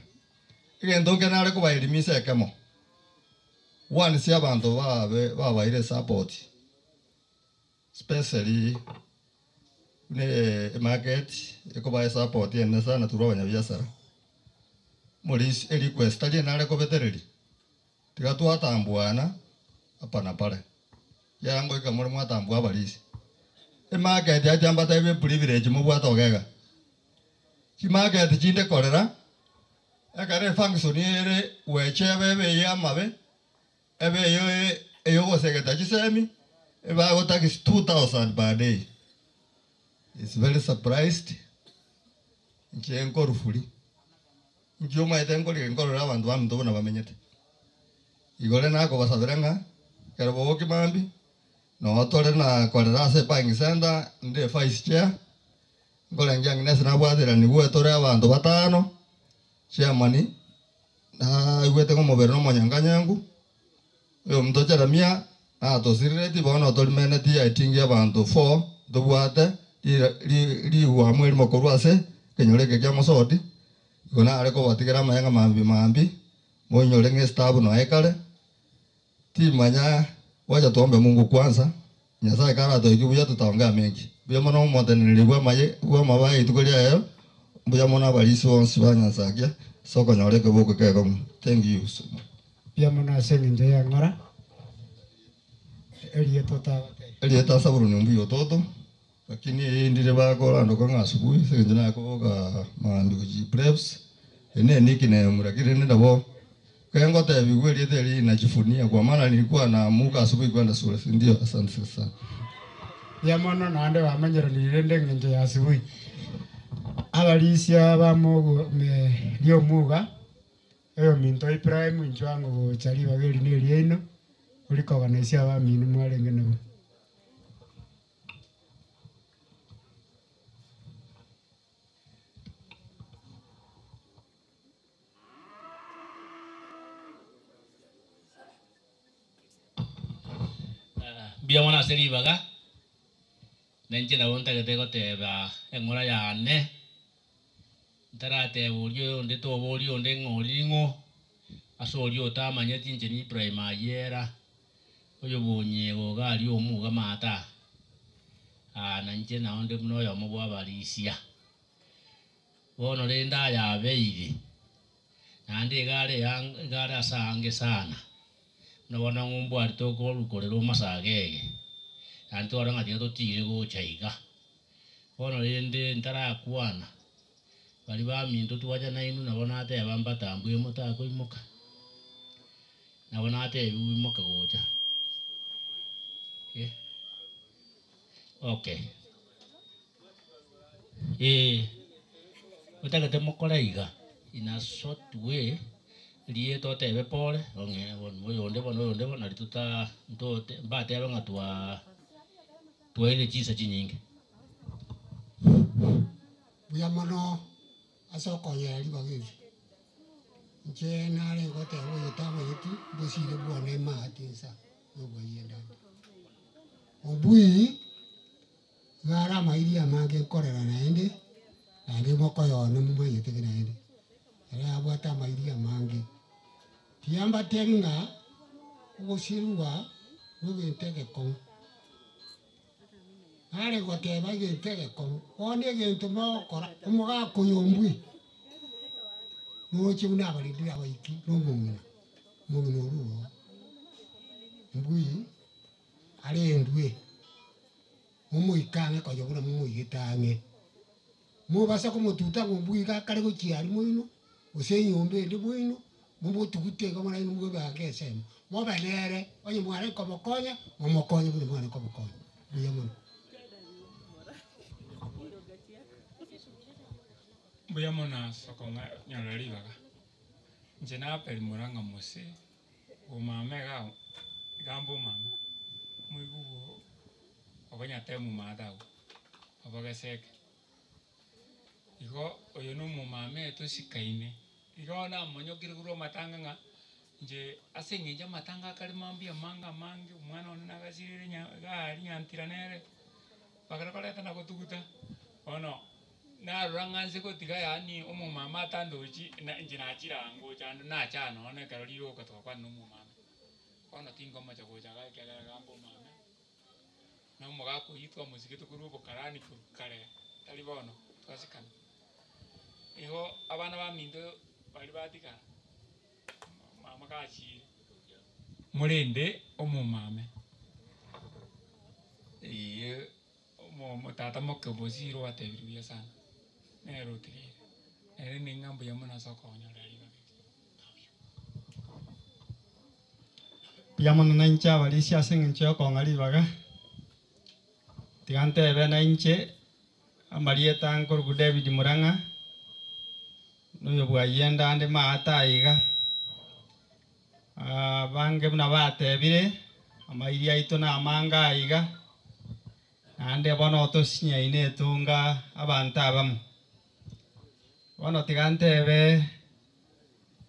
Egento nke nare kobaelimisa ekemo, once abanto babe babaire esupport, Especially buna emarket ekoba esupport enene sana through abanyabiasara, morisi erequest tari enare kobetereria, tiga twatambuana hapa na pale, ekiagera ngoika more mwatambua abarisi. Emarket acha mbatebie eprivilege mobwate ogega, chimarket chinde korera, ekero efunction ere goecheba ebe eye amabe. Ebe eyo eyogosegeta chisemi, ebagotakisi 2000 per day. Is very surprised, inche nkorufuri, inche omanyete nkorigia nkorora abanto baminto buna bamenyete. Igo rende nakobasabera ng'a ekero bogokia mambia, noo tore na korera ase ebuying center, nde vice chair, nkorengia ng'a nese nabwateranigwe tore abanto batano, chairman. Naigwete ng'a omobere nomonyanganyangu, oyominto Jeremia natosireretie, bono torimenetie aitingie abanto fo ntobwate rigwamu erimo korwa ase ekenyoro eke kia Mosoti. Igo nare kobatigera amaye ng'a mambia mambia moinyore ng'a esitabu noe ekare, timanya gocha tuombe Mungu kwanza, Nyasae karatoikie buya tutaongea mengi. Mbuya mono omoteneneri bw'amaye bw'amabaya rituko riaye, mbuya mono abarisia bonsi ba Nyansakia ase okonyora ekeboko kegong'u. Thank you so much. Mbuya mono ase eng'encho y'eng'ora erieta otagotebi. Erieta Sabuloni mbuya ototo, lakini ndire bakorandoka ng'a asubuhi ase eng'encho nakoboka maambia gochia Preps. Eye ne nickname lakini rende nabo ekero ngotebigwa erieta eri najivunia kwa maana nilikuwa naamuka asubuhi kwenda shule si ndio? Asante sana. Mbuya mono naende bamenyeranire rende eng'encho ya asubuhi. Abarisia ba mogo me riomuga, oyominto Ibrahim inchuo ango gocha ribaga eri na eriaino, orikoganisia abamino mwarenge nabwo. Mbuya mono ase ribaga, na inche nabo ntagete goteba eng'ora yane, ntarateba oria onde toboria onde ng'a oria ning'o, ase oria otamanyeti inche ni Ibrahim Ayera, oyo bonyego iga aria omuga maate aa, na inche nao nde buna oyomo bwa abarisia. Bono rende aya abeire, naende iga are iga are ase aange sana, buna bono ng'a ombwari tokorukorera omosaga eye, naende twarora ng'a tiga totiire gocha iga. Bono rende ntarakwana, baria baminto twacha nainwe nabo nateba mbatambue motakoimoka, nabo natebiwe imoka gocha eh, okay. Ee, otagete mokore iga, in a short way, rieta otebe pore, ong'e bono oyonde bono oyonde bono nari tota ntote mbatebe ng'a twaa twaire chinsa chinyinge. Mbuya mono ase okonyora ribaga eri. Inche nare goteba oyo otamanyeti, mbosire bwane emahati insa ya oboyia ndande. Ombui. Iga are amairi amange nkorera naende, naende mokoyone momanyete ki naende, ere abwate amairi amange. Tiyambatebi ng'a ogosirwa negento egekong'u. Nare goteba egento egekong'u, bono egento mogokora, omogaka oyo ombwe, noche buna abarindire abaiki na omong'ina, omong'ina orure oo, ombui arendwe. Momoike ang'e konya buna momoigete ang'e. Mobasa komotuta ng'a ombui iga akare gochia aria moino, gose enyomba ende moino, momotugute iga buna inwe mwebange ensemo. Mobe nere, onye mwarenge komokonya, momokonye buna mwarenge komokonya. Mbuya mono. Mbuya mono ase okong'a ribaga. Inche Abel Murang'a Mose. Omama iga iga mbe omama, moigwe obonyate omomate agwo, obogeseke. Igo oyo na omomama etosikaine, igo namonyokire korwa amatanga ng'a inche ase eng'encho amatanga akare mambia amange amange, omwana one nagasirire nya iga aria nyantira nere, bakare koreta na gotuguta, bono. Narora ng'a nse gotiga yaani omomama atandochi na inche nachire aa ngocha ande nacha aa nonya ekero riroka twakwana na omomama. Bono tinkomocha gocha igaa ekiagera iga mbe omame, na omogaka oyio twamosigete korwa obokarani korwa kare, tari bono twasikana. Igo abana baminto baria batigara, mama gachire, morende omomame, eeh. Omo tata moke obosire obatebirie buya sana, nere otigaire, nere ning'a mbuya mono ase okonyorera ribaga eri. Mbuya mono nainche abarisia ase eng'encho yokong'a ribaga, tiga ntebe nainche amarieta nkorokwa David Murang'a, noyo bwayenda ande maate aiga, Abange buna batebire, amairi aito namange aiga, naende bono tosinyaine etonga abanto abamo. Bono tiga ntebe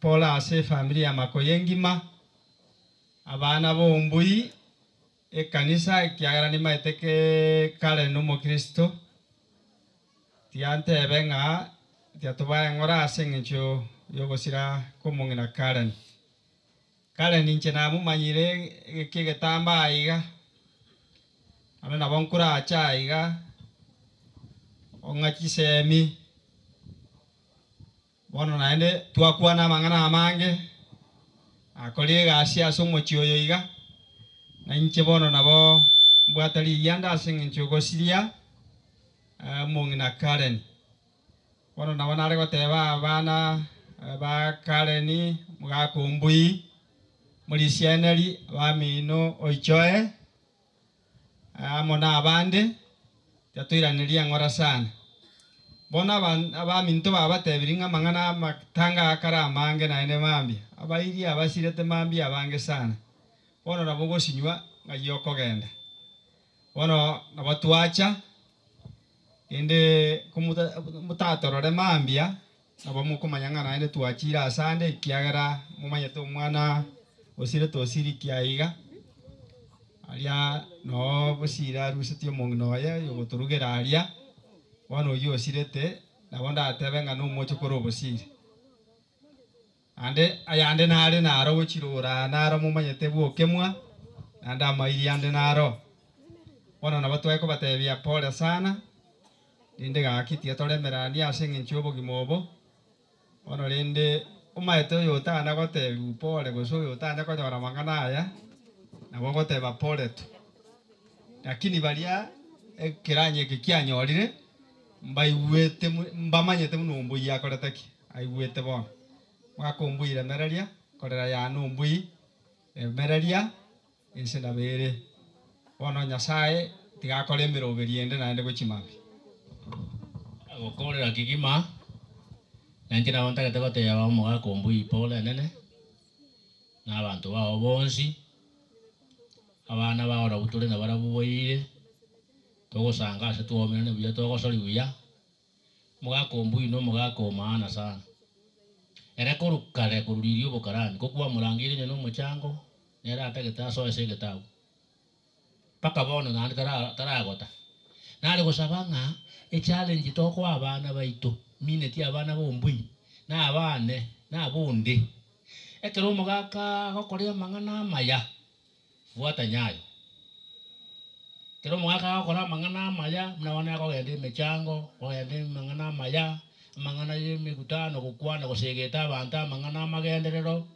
pole ase efamiri ya Makoyo engima, abana b'ombui, ekanisa ekiagera nimaete kare nomokristo, Tiga ntebe ng'a tiga tobae eng'ora ase engencho y'ogosira kw'omong'ina Karen. Karen inche namomanyire egeka egetambe aiga, naende nabo nkorache aiga, ong'a chisemi, bono naende twakwana amang'ana amange, nakorire egasi ase omochie oyo iga, na inche bono nabo mbwate rigianda ase engencho y'ogosiria. Omong'ina Karen. Bono nabo nare goteba abana Ba Karen, omogaka ombui, morisieneri, abamino oichoe, amo na abande, tiga toiranerie eng'ora sana. Bono abaminto babatebirie ng'a amang'ana amatanga akare amange naende mambia, abairi abasirete mambia abange sana. Bono nabo ogosinywa ng'ai okogenda. Bono nabo twacha, rende komuta motatorore mambia, nabo mokomanya ng'a naende twachire ase ande ekiagera momanyete omwana osirete osirikia aiga, aria noo bosire arusetie omong'ina oye oyogotorugera aria, bono oywo osirete, nabo ndatebe ng'a na omochokoro obosire. Ande ayande nare naro gochirora naro momanyete bwokemwa, naende amairi ande naro. Bono nabo twae pole sana, rende gaki tiga toremeranie ase eng'encho ya obogima obo, bono rende omaete oyo otana gotebiwa pole gose oyo otanya konyora mang'ana aya, nabo ogoteba pole tu. Lakini baria ekeranya eke kianyorire, mbaigwete mbamanyete buna ombui akorete ki, aigwete bono. Omogaka ombui remereria, korera yane ombui, remereria, ense nabo ere. Bono Nyasaye, tiga akore emeroberi ende naende gochia mambia. Agokorera kegima, nainche nabo ntagete goteba omogaka ombui pole enene, na abanto bao bonsi, abana bao nabwo tore nabarabwo boire, togosanga ase twaomerane buya togosori buya, omogaka ombui na omogaka o maana sana. Ere korwa kare korwa riria obokarani, kokwamorangeirie onye na omochango, nere atagete asoe ase egetabu. Mpaka bono naende taragota. Nare gosaba ng'a, echallenge tokoa abana baito, mineti abana ba ombui, na abane, na abonde. Ekero omogaka agokora amang'ana amaya, bwata nyayo. Ekero omogaka agokora amang'ana amaya, buna bono akogenda emechango, kogenda amang'ana amaya, amang'ana ya emekutano gokwana gosegeta abanto amang'ana amagenderero,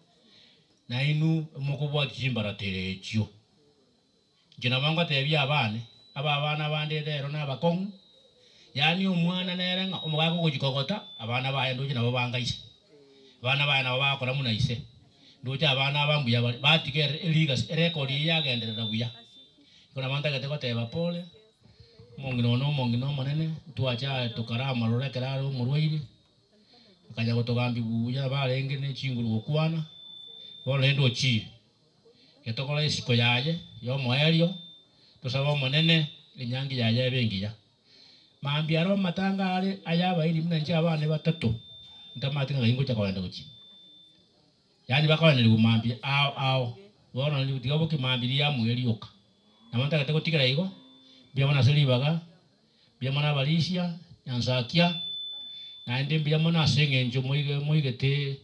nainwe mokobwatia chimbaratero echio. Inche nabo ngotebia abane, aba abana bande rero na abakong'u, yaani omwana nere ng'a omogaka ogochia kogota, abana baye ndoche nabo banga ise. Abana baye nabo bagokora buna ise. Ndoche abana aba mbuya bare, batiga erigasi erecord eye yagenderera buya. Igo nabo ntagete goteba pole, omong'ina one omong'ina omonene, twacha tokaramorora ekero are omorwaire, akanya gotogambia buya barenge na echinguru gokwana, bono rende ochire. Getokora esiko yaye, ya omoerio, tosabe omonene, enyangi yaye ebe engiya. Mambia aro amatanga are aya abairi buna inche abane batato, ntamanyeti ng'a ngocha kogenda gochia. Yaani bakoeneriwa mambia ao ao, bono tiga boke mambia riria amwerioka. Nabo ntagete gotigera igo, mbuya mono ase ribaga, mbuya mono abarisia, nyansakia, naende mbuya mono ase eng'encho moige moigete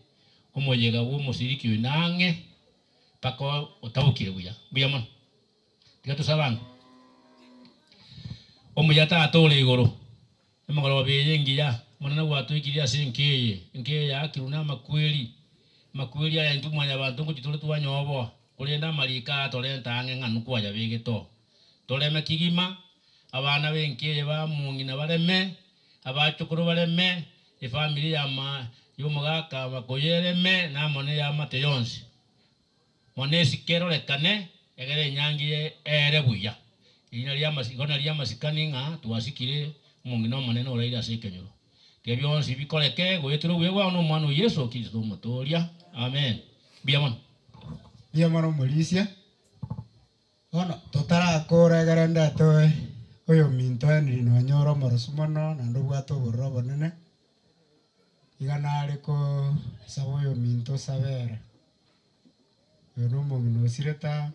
omoyega bwa omosiriki oyo nang'e, mpaka otabokire buya, mbuya mono. Tiga tosabe ango. Omuya tata ore igoro, emogoroba eye engiya, omonene gwatoikirie ase enka eye, enka eye yaakirwe na amakweri, amakweri aya intwe mwanyabanto ngochia tore twanyoboa, korende amariko aya torente ang'e ng'a nkwayabegete oo. Toreme kegima, abana ba enka eye bamong'ina bareme, abachokoro bareme, efamiri ya ma ya omogaka makoyo ereme, na amo na eyamate yonsi. Mono esike erorekane, egere enyangi ere buya. Eri nari amasi igo nari amasikani ng'a twasikire omong'ina omonene oraire ase ekenyoro. Tiga bionsi bikoreke, goetera obuya bwao na omwana o Yeso Kristo omotoria. Amen. Mbuya mono. Mbuya mono omorisia. Bono totarakora egere ndete oyominto Henry nonyore omorosu mono naende obwate obororo obonene, iga nare kosaba oyominto osabere. Oyo na omong'ina osirete aa,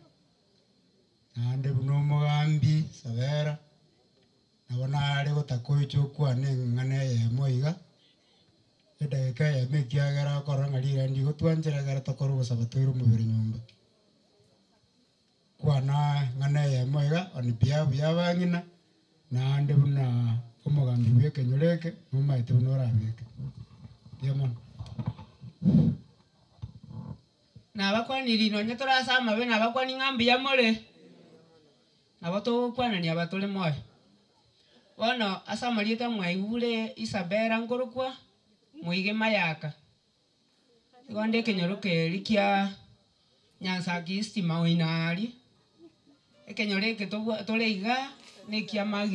naende buna omogambi sabera, nabo nare gotaka oiche okwane eng'ana eyemo iga, edageka eyemo ekiagera akorora ng'a rirende igo twanchera ekero tokore ogosaba toire omobere nyomba. Kwana eng'ana eyemo iga on behalf ya abang'ina, naende buna omogambi bwa ekenyoro eke, nomaete buna orabeke. Mbuya mono. Nabakwaniri nonye tore ase amabe nabakwani ng'a mbuya more, nabo togokwanania aba tore moyo. Bono ase amarieta mwaigure Isabella nkorokwa, moige mayaka. Igo nde ekenyoro keri kia Nyansaki East Maoinari, ekenyoro eke tobwa tore iga, na ekia Magi.